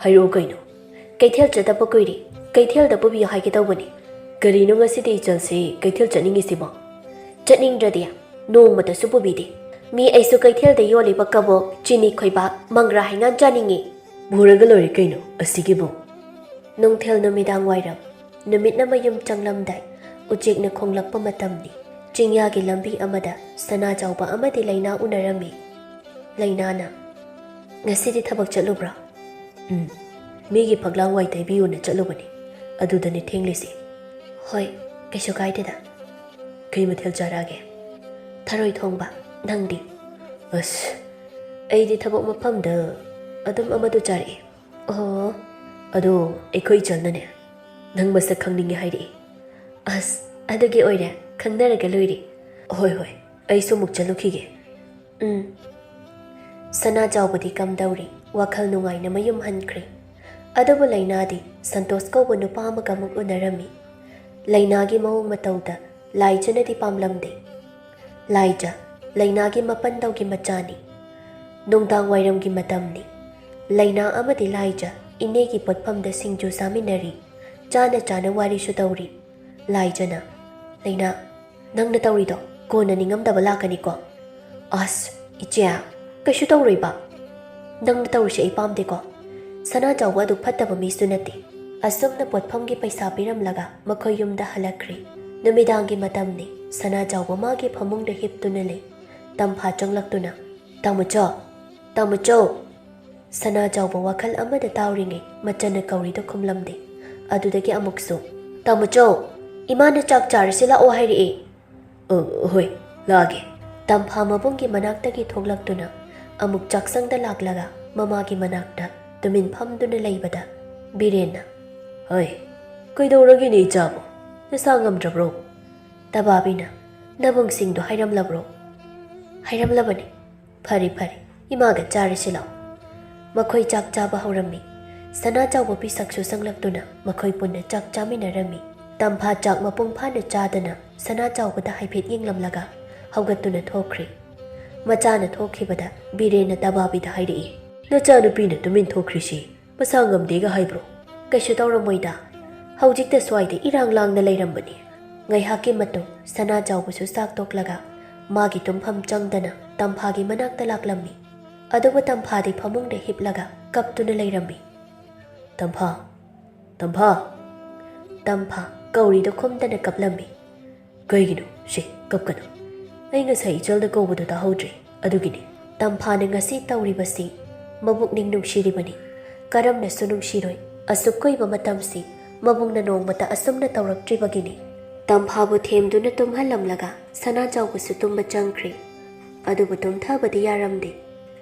"ꯍꯥꯏꯔꯛꯑꯣ ꯀꯩꯅꯣ꯫" "ꯀꯩꯊꯦꯜ ꯆꯠꯇꯕ ꯀꯨꯏꯔꯦ, ꯀꯩꯊꯦꯜꯗ ꯄꯨꯕꯤꯌꯨ ꯍꯥꯏꯒꯦ ꯇꯧꯕꯅꯦ꯫" "ꯀꯔꯤꯅꯣ, ꯉꯁꯤꯗꯤ ꯏꯆꯜꯁꯤ ꯀꯩꯊꯦꯜ ꯆꯠꯅꯤꯡꯉꯤꯁꯤꯕꯣ?" "ꯆꯠꯅꯤꯡꯗ꯭ꯔꯗꯤ ꯅꯣꯡꯃꯇꯁꯨ ꯄꯨꯕꯤꯗꯦ꯫ ꯃꯤ ꯑꯩꯁꯨ ꯀꯩꯊꯦꯜꯗ ꯌꯣꯜꯂꯤꯕ ꯀꯕꯣꯛ, ꯆꯤꯅꯤ ꯈꯣꯏꯕꯥꯛ, ꯃꯪꯒ꯭ꯔꯥ ꯍꯩꯉꯥꯟ ꯆꯥꯅꯤꯡꯉꯤ꯫" "ꯄꯨꯔꯒ ꯂꯣꯏꯔꯦ ꯀꯩꯅꯣ ꯑꯁꯤꯒꯤꯕꯨ꯫ ꯅꯨꯡꯊꯤꯜ ꯅꯨꯃꯤꯗꯥꯡ ꯋꯥꯏꯔꯝ, ꯅꯨꯃꯤꯠꯅ ꯃꯌꯨꯝ ꯆꯪꯂꯝꯗꯥꯏ, ꯎꯆꯦꯛꯅ ꯈꯣꯡꯂꯛꯄ ꯃꯇꯝꯅꯤ꯫ ꯆꯤꯡꯌꯥꯒꯤ ꯂꯝꯕꯤ ꯑꯃꯗ ꯁꯅꯥ ꯆꯥꯎꯕ ꯑꯃꯗꯤ ꯂꯩꯅꯥ ꯎꯅꯔꯝꯃꯤ꯫ ꯂꯩꯅꯥꯅ, "ꯉꯁꯤꯗꯤ ꯊꯕꯛ ꯆꯠꯂꯨꯕ꯭ꯔꯥ?" "ꯎꯝ, ꯃꯤꯒꯤ ꯐꯛꯂꯥꯡ ꯋꯥꯏ ꯇꯩꯕꯤꯌꯨꯅ ꯆꯠꯂꯨꯕꯅꯤ, ꯑꯗꯨꯗꯅꯤ ꯊꯦꯡꯂꯤꯁꯦ꯫" "ꯍꯣꯏ, ꯀꯩꯁꯨ ꯀꯥꯏꯗꯦꯗ꯫" "ꯀꯩ ꯃꯊꯦꯜ ꯆꯥꯔꯛꯑꯒꯦ?" "ꯊꯔꯣꯏ ꯊꯣꯡꯕ꯫ ꯅꯪꯗꯤ?" "ꯑꯁ, ꯑꯩꯗꯤ ꯊꯕꯛ ꯃꯐꯝꯗ ꯑꯗꯨꯝ ꯑꯃꯗꯨ ꯆꯥꯔꯛꯑꯦ꯫" "ꯑꯣ, ꯑꯗꯣ ꯑꯩꯈꯣꯏ ꯏꯆꯜꯅꯅꯦ, ꯅꯪ ꯃꯁꯛ ꯈꯪꯅꯤꯡꯉꯦ ꯍꯥꯏꯔꯛꯏ꯫" "ꯑꯁ, ꯑꯗꯨꯒꯤ ꯑꯣꯏꯔꯦ, ꯈꯪꯅꯔꯒ ꯂꯣꯏꯔꯦ꯫" "ꯍꯣꯏ, ꯍꯣꯏ, ꯑꯩꯁꯨ ꯑꯃꯨꯛ ꯆꯠꯂꯨꯈꯤꯒꯦ꯫" "ꯎꯝ꯫" ꯁꯅꯥ ꯆꯥꯎꯕꯗꯤ ꯀꯝꯗꯧꯔꯤ, ꯋꯥꯈꯜ ꯅꯨꯡꯉꯥꯏꯅ ꯃꯌꯨꯝ ꯍꯟꯈ꯭ꯔꯦ꯫ ꯑꯗꯨꯕꯨ ꯂꯩꯅꯥꯗꯤ ꯁꯟꯇꯣꯁ ꯀꯧꯕ ꯅꯨꯄꯥ ꯑꯃꯒ ꯑꯃꯨꯛ ꯎꯅꯔꯝꯃꯤ꯫ ꯂꯩꯅꯥꯒꯤ ꯃꯑꯣꯡ ꯃꯇꯧꯗ ꯂꯥꯏꯖꯅꯗꯤ ꯄꯥꯝꯂꯝꯗꯦ꯫ ꯂꯥꯏꯖ, ꯂꯩꯅꯥꯒꯤ ꯃꯄꯟꯗꯧꯒꯤ ꯃꯆꯥꯅꯤ꯫ ꯅꯨꯡꯗꯥꯡ ꯋꯥꯏꯔꯝꯒꯤ ꯃꯇꯝꯅꯤ꯫ ꯂꯩꯅꯥ ꯑꯃꯗꯤ ꯂꯥꯏꯖ ꯏꯅꯦꯒꯤ ꯄꯣꯠꯐꯝꯗ ꯁꯤꯡꯖꯨ ꯆꯥꯃꯤꯟꯅꯔꯤ꯫ ꯆꯥꯅ ꯆꯥꯅ ꯋꯥꯔꯤꯁꯨ ꯇꯧꯔꯤ꯫ ꯂꯥꯏꯖꯅ, "ꯂꯩꯅꯥ, ꯅꯪꯅ ꯇꯧꯔꯤꯗꯣ ꯀꯣꯟꯅ ꯅꯤꯡꯉꯝꯗꯕ ꯂꯥꯛꯀꯅꯤꯀꯣ?" "ꯑꯁ, ꯏꯆꯦ, ꯀꯩꯁꯨ ꯇꯧꯔꯣꯏꯕ꯫ ꯅꯪꯅ ꯇꯧꯔꯤꯁꯦ ꯑꯩ ꯄꯥꯝꯗꯦꯀꯣ꯫ ꯁꯅꯥ ꯆꯥꯎꯕ ꯑꯗꯨ ꯐꯠꯇꯕ ꯃꯤꯁꯨ ꯅꯠꯇꯦ꯫" ꯑꯁꯨꯝꯅ ꯄꯣꯠꯐꯝꯒꯤ ꯄꯩꯁꯥ ꯄꯤꯔꯝꯂꯒ ꯃꯈꯣꯏ ꯌꯨꯝꯗ ꯍꯜꯂꯛꯈ꯭ꯔꯦ꯫ ꯅꯨꯃꯤꯗꯥꯡꯒꯤ ꯃꯇꯝꯅꯤ꯫ ꯁꯅꯥ ꯆꯥꯎꯕ ꯃꯥꯒꯤ ꯐꯃꯨꯡꯗ ꯍꯤꯞꯇꯨꯅ ꯂꯩ꯫ ꯇꯝꯐꯥ ꯆꯪꯂꯛꯇꯨꯅ, "ꯇꯥꯃꯣꯆꯧ, ꯇꯥꯃꯣꯆꯧ!" ꯁꯅꯥ ꯆꯥꯎꯕ ꯋꯥꯈꯜ ꯑꯃꯗ ꯇꯥꯎꯔꯤꯉꯩ ꯃꯆꯟꯅ ꯀꯧꯔꯤꯗꯨ ꯈꯨꯝꯂꯝꯗꯦ꯫ ꯑꯗꯨꯗꯒꯤ ꯑꯃꯨꯛꯁꯨ, "ꯇꯥꯃꯣꯆꯧ, ꯏꯃꯥꯅ ꯆꯥꯛ ꯆꯥꯔꯁꯤ ꯂꯥꯛꯑꯣ ꯍꯥꯏꯔꯛꯑꯦ꯫" "ꯑ, ꯍꯣꯏ, ꯂꯥꯛꯑꯒꯦ꯫" ꯇꯝꯐꯥ ꯃꯕꯨꯡꯒꯤ ꯃꯅꯥꯛꯇꯒꯤ ꯊꯣꯛꯂꯛꯇꯨꯅ ꯑꯃꯨꯛ ꯆꯥꯛꯁꯪꯗ ꯂꯥꯛꯂꯒ ꯃꯃꯥꯒꯤ ꯃꯅꯥꯛꯇ ꯇꯨꯃꯤꯟ ꯐꯝꯗꯨꯅ ꯂꯩꯕꯗ ꯕꯤꯔꯦꯟꯅ, "ꯍꯣꯏ, ꯀꯩꯗꯧꯔꯒꯦꯅꯦ ꯏꯆꯥꯕꯨ? ꯅꯁꯥ ꯉꯝꯗ꯭ꯔꯕ꯭ꯔꯣ?" ꯇꯕꯥꯕꯤꯅ, "ꯅꯕꯨꯡꯁꯤꯡꯗꯣ ꯍꯥꯏꯔꯝꯂꯕ꯭ꯔꯣ?" "ꯍꯥꯏꯔꯝꯂꯕꯅꯤ꯫" "ꯐꯔꯦ, ꯐꯔꯦ, ꯏꯃꯥꯒ ꯆꯥꯔꯁꯤ ꯂꯥꯎ꯫" ꯃꯈꯣꯏ ꯆꯥꯛ ꯆꯥꯕ ꯍꯧꯔꯝꯃꯤ꯫ ꯁꯅꯥ ꯆꯥꯎꯕ ꯄꯤꯁꯛꯁꯨ ꯆꯪꯂꯛꯇꯨꯅ ꯃꯈꯣꯏ ꯄꯨꯟꯅ ꯆꯥꯛ ꯆꯥꯃꯤꯟꯅꯔꯝꯃꯤ꯫ ꯇꯝꯐꯥ ꯆꯥꯛ ꯃꯄꯨꯡ ꯐꯥꯅ ꯆꯥꯗꯅ ꯁꯅꯥ ꯆꯥꯎꯕꯗ ꯍꯥꯏꯐꯦꯠ ꯌꯦꯡꯂꯝꯂꯒ ꯍꯧꯒꯠꯇꯨꯅ ꯊꯣꯛꯈ꯭ꯔꯦ꯫ ꯃꯆꯥꯅ ꯊꯣꯛꯈꯤꯕꯗ ꯕꯤꯔꯦꯟꯅ ꯇꯕꯥꯕꯤꯗ ꯍꯥꯏꯔꯛꯏ, "ꯅꯆꯥꯅꯨꯄꯤꯅ ꯇꯨꯃꯤꯟ ꯊꯣꯛꯈ꯭ꯔꯤꯁꯤ ꯃꯁꯥ ꯉꯝꯗꯦꯒ ꯍꯥꯏꯕ꯭ꯔꯣ?" "ꯀꯩꯁꯨ ꯇꯧꯔꯝꯃꯣꯏꯗ꯫ ꯍꯧꯖꯤꯛꯇ ꯁ꯭ꯋꯥꯏꯗ ꯏꯔꯥꯡ ꯂꯥꯡꯅ ꯂꯩꯔꯝꯕꯅꯤ꯫" ꯉꯥꯏꯍꯥꯛꯀꯤ ꯃꯇꯨꯡ ꯁꯅꯥ ꯆꯥꯎꯕꯁꯨ ꯆꯥꯛ ꯇꯣꯛꯂꯒ ꯃꯥꯒꯤ ꯇꯨꯝꯐꯝ ꯆꯪꯗꯅ ꯇꯝꯐꯥꯒꯤ ꯃꯅꯥꯛꯇ ꯂꯥꯛꯂꯝꯃꯤ꯫ ꯑꯗꯨꯕꯨ ꯇꯝꯐꯥꯗꯤ ꯐꯃꯨꯡꯗ ꯍꯤꯞꯂꯒ ꯀꯞꯇꯨꯅ ꯂꯩꯔꯝꯃꯤ꯫ "ꯇꯝꯐꯥ, "ꯇꯝꯐꯥ!" ꯇꯝꯐꯥ ꯀꯧꯔꯤꯗꯣ ꯈꯨꯝꯗꯅ ꯀꯞꯂꯝꯃꯤ꯫ "ꯀꯩꯒꯤꯅꯣ? ꯁꯦ, ꯀꯞꯀꯅꯨ꯫ ꯑꯩ ꯉꯁꯥꯏ ꯏꯆꯜꯗ ꯀꯧꯕꯗꯣ ꯇꯥꯍꯧꯗ꯭ꯔꯦ, ꯑꯗꯨꯒꯤꯅꯤ꯫ ꯇꯝꯐꯥꯅ ꯉꯁꯤ ꯇꯧꯔꯤꯕꯁꯤ ꯃꯕꯨꯛꯅꯤꯡ ꯅꯨꯡꯁꯤꯔꯤꯕꯅꯤ꯫ ꯀꯔꯝꯅꯁꯨ ꯅꯨꯡꯁꯤꯔꯣꯏ꯫ ꯑꯁꯨꯛ ꯀꯨꯏꯕ ꯃꯇꯝꯁꯤ ꯃꯕꯨꯡꯅ ꯅꯣꯡꯃꯇ ꯑꯁꯨꯝꯅ ꯇꯧꯔꯛꯇ꯭ꯔꯤꯕꯒꯤꯅꯤ꯫" ꯇꯝꯐꯥꯕꯨ ꯊꯦꯝꯗꯨꯅ ꯇꯨꯝꯍꯜꯂꯝꯂꯒ ꯁꯅꯥꯖꯥꯎꯕꯁꯨ ꯇꯨꯝꯕ ꯆꯪꯈ꯭ꯔꯦ꯫ ꯑꯗꯨꯕꯨ ꯇꯨꯝꯊꯕꯗꯤ ꯌꯥꯔꯝꯗꯦ꯫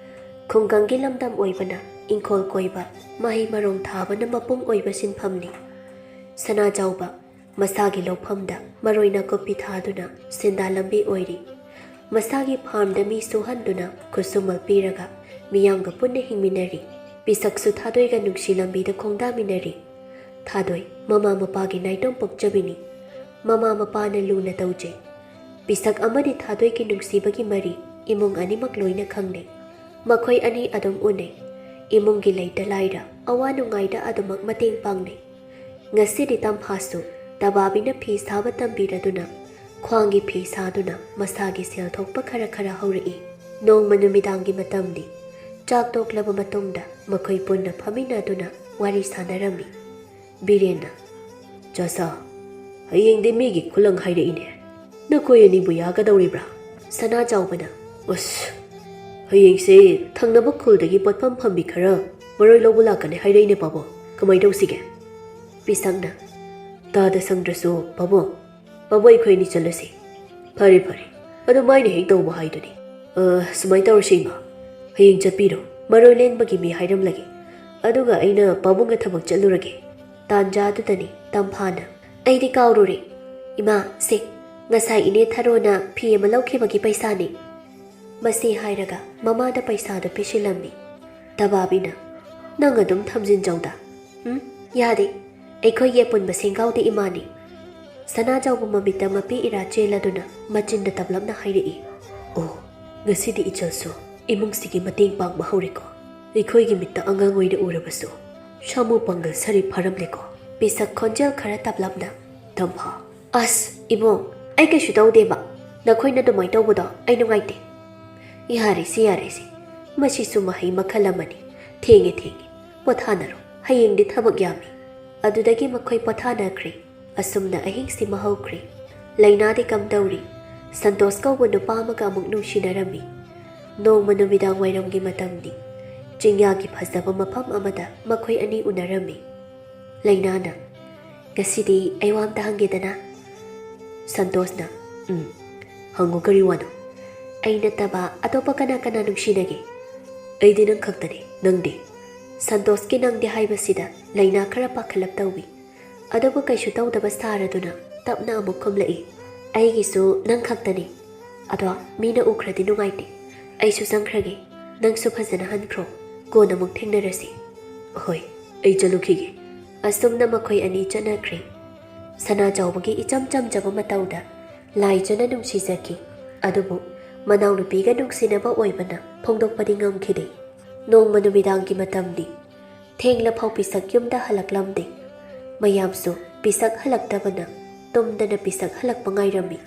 ꯈꯨꯡꯒꯪꯒꯤ ꯂꯝꯗꯝ ꯑꯣꯏꯕꯅ ꯏꯪꯈꯣꯜ ꯀꯣꯏꯕ, ꯃꯍꯩ ꯃꯔꯣꯡ ꯊꯥꯕꯅ ꯃꯄꯨꯡ ꯑꯣꯏꯕ ꯁꯤꯟꯐꯝꯅꯤ꯫ ꯁꯅꯥꯖꯥꯎꯕ ꯃꯁꯥꯒꯤ ꯂꯧꯐꯝꯗ ꯃꯔꯣꯏ ꯅꯥꯀꯨꯞꯄꯤ ꯊꯥꯗꯨꯅ ꯁꯦꯟꯗꯥꯟ ꯂꯝꯕꯤ ꯑꯣꯏꯔꯤ꯫ ꯃꯁꯥꯒꯤ ꯐꯥꯔꯝꯗ ꯃꯤ ꯁꯨꯍꯟꯗꯨꯅ ꯈꯨꯠꯁꯨꯃꯜ ꯄꯤꯔꯒ ꯃꯤꯌꯥꯝꯒ ꯄꯨꯟꯅ ꯍꯤꯡꯃꯤꯟꯅꯔꯤ꯫ ꯄꯤꯁꯛꯁꯨ ꯊꯥꯗꯣꯏꯒ ꯅꯨꯡꯁꯤ ꯂꯝꯕꯤꯗ ꯈꯣꯡꯗꯥꯃꯤꯟꯅꯔꯤ꯫ ꯊꯥꯗꯣꯏ ꯃꯃꯥ ꯃꯄꯥꯒꯤ ꯅꯥꯏꯇꯣꯝ ꯄꯣꯛꯆꯕꯤꯅꯤ꯫ ꯃꯃꯥ ꯃꯄꯥꯅ ꯂꯨꯅ ꯇꯧꯖꯩ꯫ ꯄꯤꯁꯛ ꯑꯃꯗꯤ ꯊꯥꯗꯣꯏꯒꯤ ꯅꯨꯡꯁꯤꯕꯒꯤ ꯃꯔꯤ ꯏꯃꯨꯡ ꯑꯅꯤꯃꯛ ꯂꯣꯏꯅ ꯈꯪꯅꯩ꯫ ꯃꯈꯣꯏ ꯑꯅꯤ ꯑꯗꯨꯝ ꯎꯅꯩ꯫ ꯏꯃꯨꯡꯒꯤ ꯂꯩꯇ ꯂꯥꯏꯔ, ꯑꯋꯥ ꯅꯨꯡꯉꯥꯏꯗ ꯑꯗꯨꯃꯛ ꯃꯇꯦꯡ ꯄꯥꯡꯅꯩ꯫ ꯉꯁꯤꯗꯤ ꯇꯝꯐꯥꯁꯨ ꯇꯕꯥꯕꯤꯅ ꯐꯤ ꯁꯥꯕ ꯇꯝꯕꯤꯔꯗꯨꯅ ꯈ꯭ꯋꯥꯡꯒꯤ ꯐꯤ ꯁꯥꯗꯨꯅ ꯃꯁꯥꯒꯤ ꯁꯦꯜ ꯊꯣꯛꯄ ꯈꯔ ꯈꯔ ꯍꯧꯔꯛꯏ꯫ ꯅꯣꯡꯃ ꯅꯨꯃꯤꯗꯥꯡꯒꯤ ꯃꯇꯝꯅꯤ꯫ ꯆꯥꯛ ꯇꯣꯛꯂꯕ ꯃꯇꯨꯡꯗ ꯃꯈꯣꯏ ꯄꯨꯟꯅ ꯐꯝꯃꯤꯟꯅꯗꯨꯅ ꯋꯥꯔꯤ ꯁꯥꯟꯅꯔꯝꯃꯤ꯫ ꯕꯤꯔꯦꯟꯅ, "ꯆꯥꯆꯥ, ꯍꯌꯦꯡꯗꯤ ꯃꯤꯒꯤ ꯈꯨꯂꯪ ꯍꯥꯏꯔꯛꯏꯅꯦ꯫ ꯅꯈꯣꯏ ꯑꯅꯤꯕꯨ ꯌꯥꯒꯗꯧꯔꯤꯕ꯭ꯔꯥ?" ꯁꯅꯥ ꯆꯥꯎꯕꯅ, "ꯑꯁ, ꯍꯌꯦꯡꯁꯦ ꯊꯪꯅꯕ ꯈꯨꯜꯗꯒꯤ ꯄꯣꯠꯐꯝ ꯐꯝꯕꯤ ꯈꯔ ꯃꯔꯣꯏ ꯂꯧꯕ ꯂꯥꯛꯀꯅꯤ ꯍꯥꯏꯔꯛꯏꯅꯦ ꯄꯥꯕꯨꯡ꯫ ꯀꯃꯥꯏ ꯇꯧꯁꯤꯒꯦ?" ꯄꯤꯁꯛꯅ, "ꯇꯥꯗ ꯁꯪꯗ꯭ꯔꯁꯨ ꯄꯥꯕꯨꯡ, ꯄꯥꯕꯨꯡ ꯑꯩꯈꯣꯏ ꯑꯅꯤ ꯆꯠꯂꯁꯤ꯫" "ꯐꯔꯦ, ꯐꯔꯦ꯫ ꯑꯗꯨ ꯃꯥꯏꯅ ꯍꯦꯛ ꯇꯧꯕ ꯍꯥꯏꯗꯨꯅꯤ꯫ ꯑ, ꯁꯨꯃꯥꯏ ꯇꯧꯔꯁꯤ ꯏꯃꯥ꯫ ꯍꯌꯦꯡ ꯆꯠꯄꯤꯔꯣ꯫ ꯃꯔꯣꯏ ꯂꯦꯟꯕꯒꯤ ꯃꯤ ꯍꯥꯏꯔꯝꯂꯒꯦ꯫ ꯑꯗꯨꯒ ꯑꯩꯅ ꯄꯥꯕꯨꯡꯒ ꯊꯕꯛ ꯆꯠꯂꯨꯔꯒꯦ꯫" ꯇꯥꯟꯖꯥꯗꯨꯗꯅꯤ ꯇꯝꯐꯥꯅ, "ꯑꯩꯗꯤ ꯀꯥꯎꯔꯨꯔꯦ꯫ ꯏꯃꯥ, ꯁꯦ, ꯉꯁꯥꯏ ꯏꯅꯦ ꯊꯔꯣꯅ ꯐꯤ ꯑꯃ ꯂꯧꯈꯤꯕꯒꯤ ꯄꯩꯁꯥꯅꯤ꯫" ꯃꯁꯤ ꯍꯥꯏꯔꯒ ꯃꯃꯥꯗ ꯄꯩꯁꯥꯗꯨ ꯄꯤꯁꯤꯜꯂꯝꯃꯤ꯫ ꯇꯕꯥꯕꯤꯅ, "ꯅꯪ ꯑꯗꯨꯝ ꯊꯝꯖꯤꯟꯖꯧꯗ꯫ ꯎꯝ, ꯌꯥꯗꯦ꯫ ꯑꯩꯈꯣꯏꯒꯤ ꯑꯄꯨꯟꯕ ꯁꯦꯡꯒꯥꯎꯗꯤ ꯏꯃꯥꯅꯤ꯫" ꯁꯅꯥꯖꯥꯎꯕ ꯃꯃꯤꯠꯇ ꯃꯄꯤ ꯏꯔꯥ ꯆꯦꯜꯂꯗꯨꯅ ꯃꯆꯤꯟꯗ ꯇꯞꯂꯞꯅ ꯍꯥꯏꯔꯛꯏ꯫ "ꯑꯣ, ꯉꯁꯤꯗꯤ ꯏꯆꯜꯁꯨ ꯏꯃꯨꯡꯁꯤꯒꯤ ꯃꯇꯦꯡ ꯄꯥꯡꯕ ꯍꯧꯔꯦꯀꯣ꯫ ꯑꯩꯈꯣꯏꯒꯤ ꯃꯤꯠꯇ ꯑꯉꯥꯡ ꯑꯣꯏꯅ ꯎꯔꯕꯁꯨ ꯁꯥꯃꯨ ꯄꯥꯡꯒꯜ ꯁꯥꯔꯤ ꯐꯥꯔꯝꯂꯦꯀꯣ꯫" ꯄꯤꯁꯛ ꯈꯣꯟꯖꯦꯜ ꯈꯔ ꯇꯞꯂꯞꯅ, "ꯇꯝꯐꯥ꯫" "ꯑꯁ, ꯏꯕꯨꯡ, ꯑꯩ ꯀꯩꯁꯨ ꯇꯧꯗꯦꯕ꯫ ꯅꯈꯣꯏꯅ ꯑꯗꯨꯃꯥꯏꯅ ꯇꯧꯕꯗꯣ ꯑꯩ ꯅꯨꯡꯉꯥꯏꯇꯦ꯫" "ꯌꯥꯔꯦꯁꯦ, ꯌꯥꯔꯦꯁꯦ꯫ ꯃꯁꯤꯁꯨ ꯃꯍꯩ ꯃꯈꯜ ꯑꯃꯅꯤ꯫ ꯊꯦꯡꯉꯦ, ꯊꯦꯡꯉꯦ꯫ ꯄꯣꯊꯥꯅꯔꯣ꯫ ꯍꯌꯦꯡꯗꯤ ꯊꯕꯛ ꯌꯥꯝꯃꯤ꯫" ꯑꯗꯨꯗꯒꯤ ꯃꯈꯣꯏ ꯄꯣꯊꯥꯅꯈ꯭ꯔꯦ꯫ ꯑꯁꯨꯝꯅ ꯑꯍꯤꯡꯁꯤꯃ ꯍꯧꯈ꯭ꯔꯦ꯫ ꯂꯩꯅꯥꯗꯤ ꯀꯝꯗꯧꯔꯤ? ꯁꯟꯇꯣꯁ ꯀꯧꯕ ꯅꯨꯄꯥ ꯑꯃꯒ ꯑꯃꯨꯛ ꯅꯨꯡꯁꯤꯅꯔꯝꯃꯤ꯫ ꯅꯣꯡꯃ ꯅꯨꯃꯤꯗꯥꯡ ꯋꯥꯏꯔꯝꯒꯤ ꯃꯇꯝꯅꯤ꯫ ꯆꯤꯡꯌꯥꯒꯤ ꯐꯖꯕ ꯃꯐꯝ ꯑꯃꯗ ꯃꯈꯣꯏ ꯑꯅꯤ ꯎꯅꯔꯝꯃꯤ꯫ ꯂꯩꯅꯥꯅ, "ꯉꯁꯤꯗꯤ ꯑꯩ ꯋꯥ ꯑꯝꯇ ꯍꯪꯒꯦꯗꯅ?" ꯁꯟꯇꯣꯁꯅ, "ꯎꯝ, ꯍꯪꯉꯨ, ꯀꯔꯤ ꯋꯥꯅꯣ?" "ꯑꯩ ꯅꯠꯇꯕ ꯑꯇꯣꯞꯄ ꯀꯅꯥ ꯀꯅꯥ ꯅꯨꯡꯁꯤꯅꯒꯦ?" "ꯑꯩꯗꯤ ꯅꯪ ꯈꯛꯇꯅꯤ, ꯅꯪꯗꯤ?" ꯁꯟꯇꯣꯁꯀꯤ "ꯅꯪꯗꯤ" ꯍꯥꯏꯕꯁꯤꯗ ꯂꯩꯅꯥ ꯈꯔ ꯄꯥꯈꯠꯂꯞ ꯇꯧꯏ꯫ ꯑꯗꯨꯕꯨ ꯀꯩꯁꯨ ꯇꯧꯗꯕ ꯁꯥꯔꯗꯨꯅ ꯇꯞꯅ ꯑꯃꯨꯛ ꯈꯨꯝꯂꯛꯏ, "ꯑꯩꯒꯤꯁꯨ ꯅꯪ ꯈꯛꯇꯅꯤ꯫ ꯑꯗꯣ ꯃꯤꯅ ꯎꯈ꯭ꯔꯗꯤ ꯅꯨꯡꯉꯥꯏꯇꯦ꯫ ꯑꯩꯁꯨ ꯆꯪꯈ꯭ꯔꯒꯦ꯫ ꯅꯪꯁꯨ ꯐꯖꯅ ꯍꯟꯈ꯭ꯔꯣ꯫ ꯀꯣꯟꯅ ꯑꯃꯨꯛ ꯊꯦꯡꯅꯔꯁꯤ꯫" "ꯍꯣꯏ, ꯑꯩ ꯆꯠꯂꯨꯈꯤꯒꯦ꯫" ꯑꯁꯨꯝꯅ ꯃꯈꯣꯏ ꯑꯅꯤ ꯆꯠꯅꯈ꯭ꯔꯦ꯫ ꯁꯅꯥ ꯆꯥꯎꯕꯒꯤ ꯏꯆꯝ ꯆꯝꯖꯕ ꯃꯇꯧꯗ ꯂꯥꯏꯖꯅ ꯅꯨꯡꯁꯤꯖꯈꯤ꯫ ꯑꯗꯨꯕꯨ ꯃꯅꯥꯎꯅꯨꯄꯤꯒ ꯅꯨꯡꯁꯤꯅꯕ ꯑꯣꯏꯕꯅ ꯐꯣꯡꯗꯣꯛꯄꯗꯤ ꯉꯝꯈꯤꯗꯦ꯫ ꯅꯣꯡꯃ ꯅꯨꯃꯤꯗꯥꯡꯒꯤ ꯃꯇꯝꯅꯤ꯫ ꯊꯦꯡꯂꯐꯥꯎ ꯄꯤꯁꯛ ꯌꯨꯝꯗ ꯍꯜꯂꯛꯂꯝꯗꯦ꯫ ꯃꯌꯥꯝꯁꯨ ꯄꯤꯁꯛ ꯍꯜꯂꯛꯇꯕꯅ ꯇꯨꯝꯗꯅ ꯄꯤꯁꯛ ꯍꯜꯂꯛꯄ ꯉꯥꯏꯔꯝꯃꯤ꯫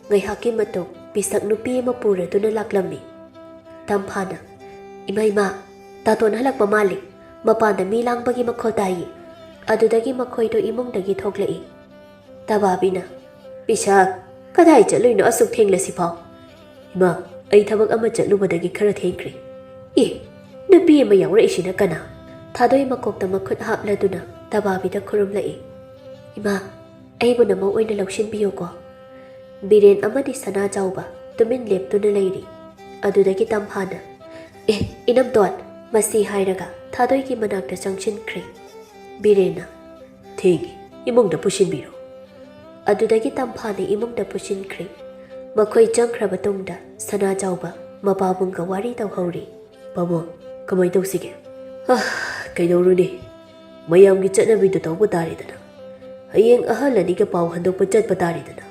ꯉꯥꯏꯍꯥꯛꯀꯤ ꯃꯇꯨꯡ ꯄꯤꯁꯛ ꯅꯨꯄꯤ ꯑꯃ ꯄꯨꯔꯗꯨꯅ ꯂꯥꯛꯂꯝꯃꯤ꯫ ꯇꯝꯐꯥꯅ, "ꯏꯃꯥ, ꯏꯃꯥ, ꯇꯥꯇꯣꯟ ꯍꯜꯂꯛꯄ ꯃꯥꯜꯂꯤ꯫ ꯃꯄꯥꯟꯗ ꯃꯤ ꯂꯥꯡꯕꯒꯤ ꯃꯈꯣꯜ ꯇꯥꯏꯌꯦ꯫" ꯑꯗꯨꯗꯒꯤ ꯃꯈꯣꯏꯗꯣ ꯏꯃꯨꯡꯗꯒꯤ ꯊꯣꯛꯂꯛꯏ꯫ ꯇꯕꯥꯕꯤꯅ, "ꯄꯤꯁꯛ, ꯀꯗꯥꯏ ꯆꯠꯂꯨꯏꯅꯣ ꯑꯁꯨꯛ ꯊꯦꯡꯂꯁꯤꯐꯥꯎ?" "ꯏꯃꯥ, ꯑꯩ ꯊꯕꯛ ꯑꯃ ꯆꯠꯂꯨꯕꯗꯒꯤ ꯈꯔ ꯊꯦꯡꯈ꯭ꯔꯦ꯫" "ꯑꯦ, ꯅꯨꯄꯤ ꯑꯃ ꯌꯥꯎꯔꯛꯏꯁꯤꯅ ꯀꯅꯥ?" ꯊꯥꯗꯣꯏ ꯃꯀꯣꯛꯇ ꯃꯈꯨꯠ ꯍꯥꯞꯂꯗꯨꯅ ꯇꯕꯥꯕꯤꯗ ꯈꯨꯔꯨꯝꯂꯛꯏ꯫ "ꯏꯃꯥ, ꯑꯩꯕꯨ ꯅꯃꯧ ꯑꯣꯏꯅ ꯂꯧꯁꯤꯟꯕꯤꯌꯨꯀꯣ꯫" ꯕꯤꯔꯦꯟ ꯑꯃꯗꯤ ꯁꯅꯥ ꯆꯥꯎꯕ ꯇꯨꯃꯤꯟ ꯂꯦꯞꯇꯨꯅ ꯂꯩꯔꯤ꯫ ꯑꯗꯨꯗꯒꯤ ꯇꯝꯐꯥꯅ, "ꯑꯦ, ꯏꯅꯝꯇꯣꯟ!" ꯃꯁꯤ ꯍꯥꯏꯔꯒ ꯊꯥꯗꯣꯏꯒꯤ ꯃꯅꯥꯛꯇ ꯆꯪꯁꯤꯟꯈ꯭ꯔꯦ꯫ ꯕꯤꯔꯦꯟꯅ, "ꯊꯦꯡꯉꯤ, ꯏꯃꯨꯡꯗ ꯄꯨꯁꯤꯟꯕꯤꯔꯣ꯫" ꯑꯗꯨꯗꯒꯤ ꯇꯝꯐꯥꯅ ꯏꯃꯨꯡꯗ ꯄꯨꯁꯤꯟꯈ꯭ꯔꯦ꯫ ꯃꯈꯣꯏ ꯆꯪꯈ꯭ꯔꯕ ꯇꯨꯡꯗ ꯁꯅꯥ ꯆꯥꯎꯕ ꯃꯄꯥꯕꯨꯡꯒ ꯋꯥꯔꯤ ꯇꯧꯍꯧꯔꯤ꯫ "ꯄꯥꯕꯨꯡ, ꯀꯃꯥꯏ ꯇꯧꯁꯤꯒꯦ?" "ꯑ, ꯀꯩꯗꯧꯔꯨꯅꯤ? ꯃꯌꯥꯝꯒꯤ ꯆꯠꯅꯕꯤꯗꯨ ꯇꯧꯕ ꯇꯥꯔꯦꯗꯅ꯫ ꯍꯌꯦꯡ ꯑꯍꯜ ꯑꯅꯤꯒ ꯄꯥꯎ ꯍꯟꯗꯣꯛꯄ ꯆꯠꯄ ꯇꯥꯔꯦꯗꯅ꯫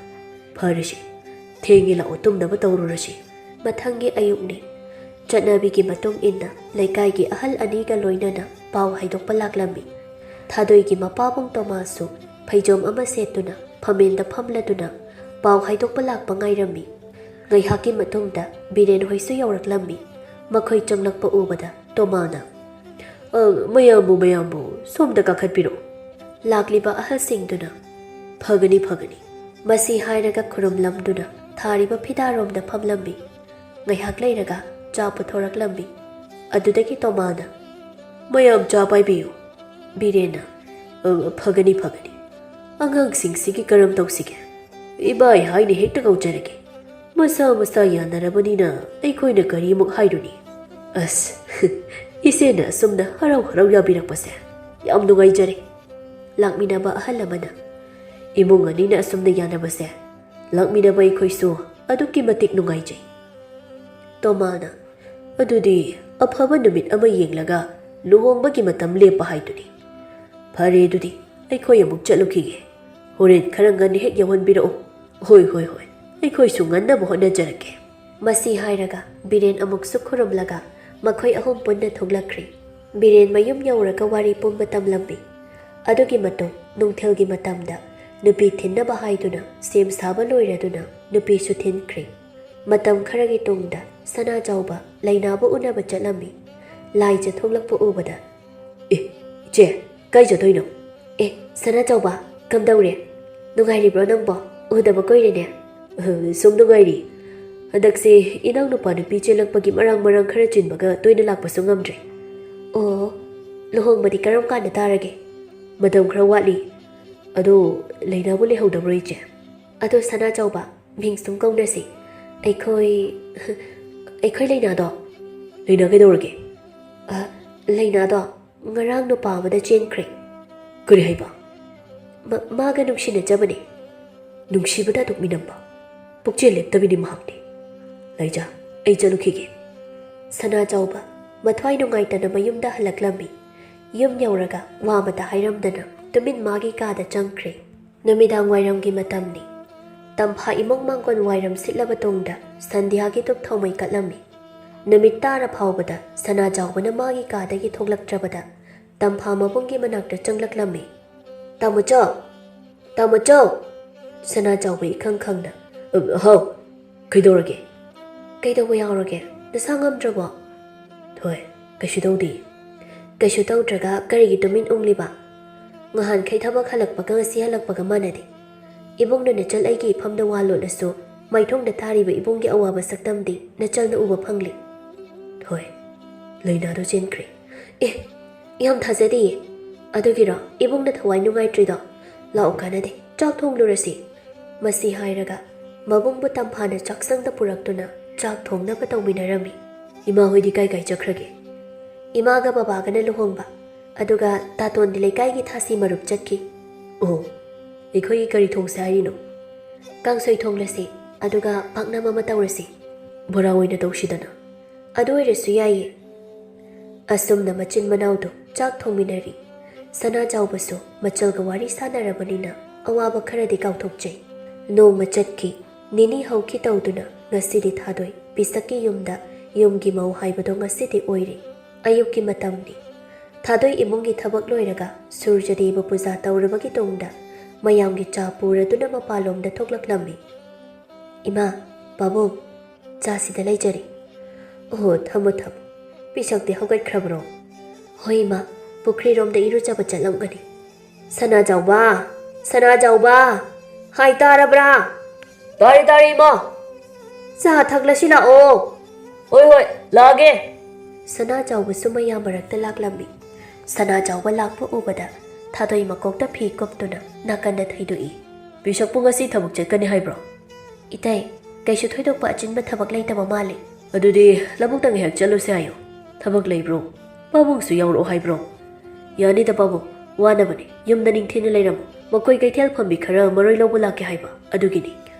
ꯐꯔꯁꯤ, ꯊꯦꯡꯉꯦ, ꯂꯥꯛꯑꯣ, ꯇꯨꯝꯅꯕ ꯇꯧꯔꯨꯔꯁꯤ꯫" ꯃꯊꯪꯒꯤ ꯑꯌꯨꯛꯅꯤ꯫ ꯆꯠꯅꯕꯤꯒꯤ ꯃꯇꯨꯡ ꯏꯟꯅ ꯂꯩꯀꯥꯏꯒꯤ ꯑꯍꯜ ꯑꯅꯤꯒ ꯂꯣꯏꯅꯅ ꯄꯥꯎ ꯍꯥꯏꯗꯣꯛꯄ ꯂꯥꯛꯂꯝꯃꯤ꯫ ꯊꯥꯗꯣꯏꯒꯤ ꯃꯄꯥꯕꯨꯡ ꯇꯣꯃꯥꯁꯁꯨ ꯐꯩꯖꯣꯝ ꯑꯃ ꯁꯦꯠꯇꯨꯅ ꯐꯝꯃꯦꯟꯗ ꯐꯝꯂꯗꯨꯅ ꯄꯥꯎ ꯍꯥꯏꯗꯣꯛꯄ ꯂꯥꯛꯄ ꯉꯥꯏꯔꯝꯃꯤ꯫ ꯉꯥꯏꯍꯥꯛꯀꯤ ꯃꯇꯨꯡꯗ ꯕꯤꯔꯦꯟ ꯍꯣꯏꯁꯨ ꯌꯧꯔꯛꯂꯝꯃꯤ꯫ ꯃꯈꯣꯏ ꯆꯪꯂꯛꯄ ꯎꯕꯗ ꯇꯣꯃꯥꯅ, "ꯑ, ꯃꯌꯥꯝꯕꯨ, ꯃꯌꯥꯝꯕꯨ, ꯁꯣꯝꯗ ꯀꯥꯈꯠꯄꯤꯔꯛꯎ꯫" ꯂꯥꯛꯂꯤꯕ ꯑꯍꯜꯁꯤꯡꯗꯨꯅ "ꯐꯒꯅꯤ, ꯐꯒꯅꯤ" ꯃꯁꯤ ꯍꯥꯏꯔꯒ ꯈꯨꯔꯨꯝꯂꯝꯗꯨꯅ ꯊꯥꯔꯤꯕ ꯐꯤꯗꯥꯔꯣꯝꯗ ꯐꯝꯂꯝꯃꯤ꯫ ꯉꯥꯏꯍꯥꯛ ꯂꯩꯔꯒ ꯆꯥ ꯄꯨꯊꯣꯔꯛꯂꯝꯃꯤ꯫ ꯑꯗꯨꯗꯒꯤ ꯇꯣꯃꯥꯅ "ꯃꯌꯥꯝ ꯆꯥ ꯄꯥꯏꯕꯤꯌꯨ"꯫ ꯕꯤꯔꯦꯟꯅ "ꯑ, ꯐꯒꯅꯤ, ꯐꯒꯅꯤ꯫ ꯑꯉꯥꯡꯁꯤꯡꯁꯤꯒꯤ ꯀꯔꯝ ꯇꯧꯁꯤꯒꯦ? ꯏꯕꯥꯏ ꯍꯥꯏꯅ ꯍꯦꯛꯇ ꯀꯧꯖꯔꯒꯦ꯫ ꯃꯁꯥ ꯃꯁꯥ ꯌꯥꯅꯔꯕꯅꯤꯅ ꯑꯩꯈꯣꯏꯅ ꯀꯔꯤꯃꯨꯛ ꯍꯥꯏꯔꯨꯅꯤ?" "ꯑꯁ, ꯏꯆꯦꯅ ꯑꯁꯨꯝꯅ ꯍꯔꯥꯎ ꯍꯔꯥꯎ ꯌꯥꯕꯤꯔꯛꯄꯁꯦ ꯌꯥꯝ ꯅꯨꯡꯉꯥꯏꯖꯔꯦ"꯫ ꯂꯥꯛꯃꯤꯟꯅꯕ ꯑꯍꯜ ꯑꯃꯅ "ꯏꯃꯨꯡ ꯑꯅꯤꯅ ꯑꯁꯨꯝꯅ ꯌꯥꯅꯕꯁꯦ ꯂꯥꯛꯃꯤꯟꯅꯕ ꯑꯩꯈꯣꯏꯁꯨ ꯑꯗꯨꯛꯀꯤ ꯃꯇꯤꯛ ꯅꯨꯡꯉꯥꯏꯖꯩ"꯫ ꯇꯣꯃꯥꯅ "ꯑꯗꯨꯗꯤ ꯑꯐꯕ ꯅꯨꯃꯤꯠ ꯑꯃ ꯌꯦꯡꯂꯒ ꯂꯨꯍꯣꯡꯕꯒꯤ ꯃꯇꯝ ꯂꯦꯞꯄ ꯍꯥꯏꯗꯨꯅꯤ꯫ ꯐꯔꯦ, ꯑꯗꯨꯗꯤ ꯑꯩꯈꯣꯏ ꯑꯃꯨꯛ ꯆꯠꯂꯨꯈꯤꯒꯦ꯫ ꯍꯣꯔꯦꯟ ꯈꯔ ꯉꯟꯅ ꯍꯦꯛ ꯌꯧꯍꯟꯕꯤꯔꯛꯎ"꯫ "ꯍꯣꯏ, ꯍꯣꯏ, ꯍꯣꯏ, ꯑꯩꯈꯣꯏꯁꯨ ꯉꯟꯅꯕ ꯍꯣꯠꯅꯖꯔꯛꯀꯦ"꯫ ꯃꯁꯤ ꯍꯥꯏꯔꯒ ꯕꯤꯔꯦꯟ ꯑꯃꯨꯛꯁꯨ ꯈꯨꯔꯨꯝꯂꯒ ꯃꯈꯣꯏ ꯑꯍꯨꯝ ꯄꯨꯟꯅ ꯊꯣꯛꯂꯛꯈ꯭ꯔꯦ꯫ ꯕꯤꯔꯦꯟ ꯃꯌꯨꯝ ꯌꯧꯔꯒ ꯋꯥꯔꯤ ꯄꯨꯝꯕ ꯇꯝꯂꯝꯃꯤ꯫ ꯑꯗꯨꯒꯤ ꯃꯇꯨꯡ ꯅꯨꯡꯊꯤꯜꯒꯤ ꯃꯇꯝꯗ ꯅꯨꯄꯤ ꯊꯤꯟꯅꯕ ꯍꯥꯏꯗꯨꯅ ꯁꯦꯝ ꯁꯥꯕ ꯂꯣꯏꯔꯗꯨꯅ ꯅꯨꯄꯤꯁꯨ ꯊꯤꯟꯈ꯭ꯔꯦ꯫ ꯃꯇꯝ ꯈꯔꯒꯤ ꯇꯨꯡꯗ ꯁꯅꯥꯖꯥꯎꯕ ꯂꯩꯅꯥꯕꯨ ꯎꯅꯕ ꯆꯠꯂꯝꯃꯤ꯫ ꯂꯥꯏꯖ ꯊꯣꯛꯂꯛꯄ ꯎꯕꯗ "ꯑꯦ, ꯏꯆꯦ, ꯀꯥꯏ ꯆꯠꯇꯣꯏꯅꯣ?" "ꯑꯦ, ꯁꯅꯥꯆꯧꯕ, ꯀꯝꯗꯧꯔꯦ? ꯅꯨꯡꯉꯥꯏꯔꯤꯕ꯭ꯔꯣ ꯅꯪꯕꯣ? ꯎꯗꯕ ꯀꯨꯏꯔꯦꯅꯦ꯫" "ꯑ, ꯁꯨꯝ ꯅꯨꯡꯉꯥꯏꯔꯤ꯫ ꯍꯟꯗꯛꯁꯦ ꯏꯅꯥꯎꯅꯨꯄꯥ ꯅꯨꯄꯤ ꯆꯦꯜꯂꯛꯄꯒꯤ ꯃꯔꯥꯡ ꯃꯔꯥꯡ ꯈꯔ ꯆꯤꯟꯕꯒ ꯇꯣꯏꯅ ꯂꯥꯛꯄꯁꯨ ꯉꯝꯗ꯭ꯔꯦ꯫" "ꯑꯣ, ꯂꯨꯍꯣꯡꯕꯗꯤ ꯀꯔꯝ ꯀꯥꯟꯗ ꯇꯥꯔꯒꯦ?" "ꯃꯇꯝ ꯈꯔ ꯋꯥꯠꯂꯤ꯫ ꯑꯗꯣ ꯂꯩꯅꯥꯕꯨ ꯂꯩꯍꯧꯗꯕ꯭ꯔꯣ, ꯏꯆꯦ?" "ꯑꯗꯣ ꯁꯅꯥꯆꯧꯕ, ꯃꯤꯡ ꯁꯨꯝ ꯀꯧꯅꯁꯤ꯫ ꯑꯩꯈꯣꯏ, ꯑꯩꯈꯣꯏ ꯂꯩꯅꯥꯗꯣ꯫" "ꯂꯩꯅꯥ ꯀꯩꯗꯧꯔꯒꯦ?" "ꯑ, ꯂꯩꯅꯥꯗꯣ ꯉꯔꯥꯡ ꯅꯨꯄꯥ ꯑꯃꯗ ꯆꯦꯟꯈ꯭ꯔꯦ꯫" "ꯀꯔꯤ ꯍꯥꯏꯕ?" "ꯃ-, ꯃꯥꯒ ꯅꯨꯡꯁꯤꯅꯖꯕꯅꯦ꯫" "ꯅꯨꯡꯁꯤꯕꯗ ꯑꯗꯨꯛ ꯃꯤꯅꯝꯕ? ꯄꯨꯛꯆꯦꯜ ꯂꯦꯞꯇꯕꯤꯅꯤ ꯃꯍꯥꯛꯇꯤ꯫ ꯂꯩꯖꯥ, ꯑꯩ ꯆꯠꯂꯨꯈꯤꯒꯦ꯫" ꯁꯅꯥꯆꯧꯕ ꯃꯊ꯭ꯋꯥꯏ ꯅꯨꯡꯉꯥꯏꯇꯅ ꯃꯌꯨꯝꯗ ꯍꯜꯂꯛꯂꯝꯃꯤ꯫ ꯌꯨꯝ ꯌꯧꯔꯒ ꯋꯥ ꯑꯃꯇ ꯍꯥꯏꯔꯝꯗꯅ ꯇꯨꯃꯤꯟ ꯃꯥꯒꯤ ꯀꯥꯗ ꯆꯪꯈ꯭ꯔꯦ꯫ ꯅꯨꯃꯤꯗꯥꯡ ꯋꯥꯏꯔꯝꯒꯤ ꯃꯇꯝꯅꯤ꯫ ꯇꯝꯐꯥ ꯏꯃꯨꯡ ꯃꯥꯡꯒꯣꯟ ꯋꯥꯏꯔꯝ ꯁꯤꯠꯂꯕ ꯇꯨꯡꯗ ꯁꯟꯙ꯭ꯌꯥꯒꯤ ꯙꯨꯞ ꯊꯥꯎꯃꯩ ꯀꯠꯂꯝꯃꯤ꯫ ꯅꯨꯃꯤꯠ ꯇꯥꯔ ꯐꯥꯎꯕꯗ ꯁꯅꯥꯖꯥꯎꯕꯅ ꯃꯥꯒꯤ ꯀꯥꯗꯒꯤ ꯊꯣꯛꯂꯛꯇ꯭ꯔꯕꯗ ꯇꯝꯐꯥ ꯃꯕꯨꯡꯒꯤ ꯃꯅꯥꯛꯇ ꯆꯪꯂꯛꯂꯝꯃꯤ꯫ "ꯇꯥꯃꯣꯆꯧ! ꯇꯥꯃꯣꯆꯧ!" ꯁꯅꯥꯖꯥꯎꯕ ꯏꯈꯪ ꯈꯪꯅ꯫ "ꯑ, ꯍꯥꯎ꯫ ꯀꯩꯗꯧꯔꯒꯦ?" "ꯀꯩꯗꯧꯕ ꯌꯥꯎꯔꯒꯦ? ꯅꯁꯥ ꯉꯝꯗ꯭ꯔꯕꯣ?" "ꯍꯣꯏ, ꯀꯩꯁꯨ ꯇꯧꯗꯦ꯫" "ꯀꯩꯁꯨ ꯇꯧꯗ꯭ꯔꯒ ꯀꯔꯤꯒꯤ ꯇꯨꯃꯤꯟ ꯎꯪꯂꯤꯕ?" ꯅꯍꯥꯟꯈꯩ ꯊꯕꯛ ꯍꯜꯂꯛꯄꯒ ꯉꯁꯤ ꯍꯜꯂꯛꯄꯒ ꯃꯥꯟꯅꯗꯦ꯫ ꯏꯕꯨꯡꯅ ꯅꯆꯜ ꯑꯩꯒꯤ ꯏꯐꯝꯗ ꯋꯥ ꯂꯣꯠꯂꯁꯨ, ꯃꯥꯏꯊꯣꯡꯗ ꯊꯥꯔꯤꯕ ꯏꯕꯨꯡꯒꯤ ꯑꯋꯥꯕ ꯁꯛꯇꯝꯗꯤ ꯅꯆꯜꯅ ꯎꯕ ꯐꯪꯂꯤ꯫ ꯍꯣꯏ, ꯂꯩꯅꯥꯗꯣ ꯆꯦꯟꯈ꯭ꯔꯦ꯫ ꯑꯦ, ꯌꯥꯝ ꯊꯥꯖꯗꯤꯌꯦ꯫ ꯑꯗꯨꯒꯤꯔꯣ ꯏꯕꯨꯡꯅ ꯊꯋꯥꯏ ꯅꯨꯡꯉꯥꯏꯇ꯭ꯔꯤꯗꯣ? ꯂꯥꯛꯑꯣ, ꯀꯥꯟꯅꯗꯦ, ꯆꯥꯛ ꯊꯣꯡꯂꯨꯔꯁꯤ꯫ ꯃꯁꯤ ꯍꯥꯏꯔꯒ ꯃꯕꯨꯡꯕꯨ ꯇꯝꯐꯥꯅ ꯆꯥꯛꯁꯪꯗ ꯄꯨꯔꯛꯇꯨꯅ ꯆꯥꯛ ꯊꯣꯡꯅꯕ ꯇꯧꯃꯤꯟꯅꯔꯝꯃꯤ꯫ ꯏꯃꯥ ꯍꯣꯏꯗꯤ ꯀꯥꯏ ꯀꯥꯏ ꯆꯠꯈ꯭ꯔꯒꯦ? ꯏꯃꯥꯒ ꯕꯕꯥꯒꯅ ꯂꯨꯍꯣꯡꯕ, ꯑꯗꯨꯒ ꯇꯥꯇꯣꯟꯗꯤ ꯂꯩꯀꯥꯏꯒꯤ ꯊꯥꯁꯤ ꯃꯔꯨꯞ ꯆꯠꯈꯤ꯫ ꯑꯣ, ꯑꯩꯈꯣꯏꯒꯤ ꯀꯔꯤ ꯊꯣꯡꯁꯦ ꯍꯥꯏꯔꯤꯅꯣ? ꯀꯥꯡꯁꯣꯏ ꯊꯣꯡꯂꯁꯤ, ꯑꯗꯨꯒ ꯄꯥꯛꯅꯝ ꯑꯃ ꯇꯧꯔꯁꯤ꯫ ꯕꯣꯔꯥ ꯑꯣꯏꯅ ꯇꯧꯁꯤꯗꯅ꯫ ꯑꯗꯨ ꯑꯣꯏꯔꯁꯨ ꯌꯥꯏꯌꯦ꯫ ꯑꯁꯨꯝꯅ ꯃꯆꯤꯟ ꯃꯅꯥꯎꯗꯨ ꯆꯥꯛ ꯊꯣꯡꯃꯤꯟꯅꯔꯤ꯫ ꯁꯅꯥ ꯆꯥꯎꯕꯁꯨ ꯃꯆꯜꯒ ꯋꯥꯔꯤ ꯁꯥꯟꯅꯔꯕꯅꯤꯅ ꯑꯋꯥꯕ ꯈꯔꯗꯤ ꯀꯥꯎꯊꯣꯛꯆꯩ꯫ ꯅꯣꯡꯃ ꯆꯠꯈꯤ, ꯅꯤꯅꯤ ꯍꯧꯈꯤ ꯇꯧꯗꯨꯅ ꯉꯁꯤꯗꯤ ꯊꯥꯗꯣꯏ ꯄꯤꯁꯛꯀꯤ ꯌꯨꯝꯗ ꯌꯨꯝꯒꯤ ꯃꯧ ꯍꯥꯏꯕꯗꯣ ꯉꯁꯤꯗꯤ ꯑꯣꯏꯔꯦ꯫ ꯑꯌꯨꯛꯀꯤ ꯃꯇꯝꯅꯤ꯫ ꯊꯥꯗꯣꯏ ꯏꯃꯨꯡꯒꯤ ꯊꯕꯛ ꯂꯣꯏꯔꯒ ꯁꯨꯔꯖꯗꯦꯕ ꯄꯨꯖꯥ ꯇꯧꯔꯕꯒꯤ ꯇꯨꯡꯗ ꯃꯌꯥꯝꯒꯤ ꯆꯥ ꯄꯨꯔꯗꯨꯅ ꯃꯄꯥꯟꯂꯣꯝꯗ ꯊꯣꯛꯂꯛꯂꯝꯃꯤ꯫ ꯏꯃꯥ, ꯄꯥꯕꯨꯡ, ꯆꯥꯁꯤꯗ ꯂꯩꯖꯔꯤ꯫ ꯑꯣꯍꯣ, ꯊꯝꯃꯣ, ꯊꯝꯃꯣ꯫ ꯄꯤꯁꯛꯇꯤ ꯍꯧꯒꯠꯈ꯭ꯔꯕ꯭ꯔꯣ? ꯍꯣꯏ, ꯏꯃꯥ, ꯄꯨꯈ꯭ꯔꯤꯔꯣꯝꯗ ꯏꯔꯨꯖꯕ ꯆꯠꯂꯝꯒꯅꯤ꯫ ꯁꯅꯥꯖꯥꯎꯕ! ꯁꯅꯥꯖꯥꯎꯕ! ꯍꯥꯏ, ꯇꯥꯔꯕ꯭ꯔꯥ? ꯇꯥꯔꯦ, ꯇꯥꯔꯦ, ꯏꯃꯥ꯫ ꯆꯥ ꯊꯛꯂꯁꯤ ꯂꯥꯛꯑꯣ꯫ ꯍꯣꯏ, ꯍꯣꯏ, ꯂꯥꯛꯑꯒꯦ꯫ ꯁꯅꯥꯖꯥꯎꯕꯁꯨ ꯃꯌꯥꯝ ꯃꯔꯛꯇ ꯂꯥꯛꯂꯝꯃꯤ꯫ ꯁꯅꯥꯖꯥꯎꯕ ꯂꯥꯛꯄ ꯎꯕꯗ ꯊꯥꯗꯣꯏ ꯃꯀꯣꯛꯇ ꯐꯤ ꯀꯨꯞꯇꯨꯅ ꯅꯥꯀꯟꯗ ꯊꯩꯗꯣꯛꯏ꯫ ꯄꯤꯁꯛꯄꯨ ꯉꯁꯤ ꯊꯕꯛ ꯆꯠꯀꯅꯤ ꯍꯥꯏꯕ꯭ꯔꯣ? ꯏꯇꯩ, ꯀꯩꯁꯨ ꯊꯣꯏꯗꯣꯛꯄ ꯑꯆꯤꯟꯕ ꯊꯕꯛ ꯂꯩꯇꯕ ꯃꯥꯜꯂꯤ꯫ ꯑꯗꯨꯗꯤ ꯂꯧꯕꯨꯛꯇ ꯉꯥꯏꯍꯥꯛ ꯆꯠꯂꯨꯁꯦ ꯍꯥꯏꯌꯨ꯫ ꯊꯕꯛ ꯂꯩꯕ꯭ꯔꯣ? ꯄꯥꯕꯨꯡꯁꯨ ꯌꯥꯎꯔꯛꯑꯣ ꯍꯥꯏꯕ꯭ꯔꯣ? ꯌꯥꯅꯤꯗ ꯄꯥꯕꯨꯡ, ꯋꯥꯅꯕꯅꯤ, ꯌꯨꯝꯗ ꯅꯤꯡꯊꯤꯅ ꯂꯩꯔꯝꯃꯨ꯫ ꯃꯈꯣꯏ ꯀꯩꯊꯦꯜ ꯐꯝꯕꯤ ꯈꯔ ꯃꯔꯣꯏ ꯂꯧꯕ ꯂꯥꯛꯀꯦ ꯍꯥꯏꯕ, ꯑꯗꯨꯒꯤꯅꯤ꯫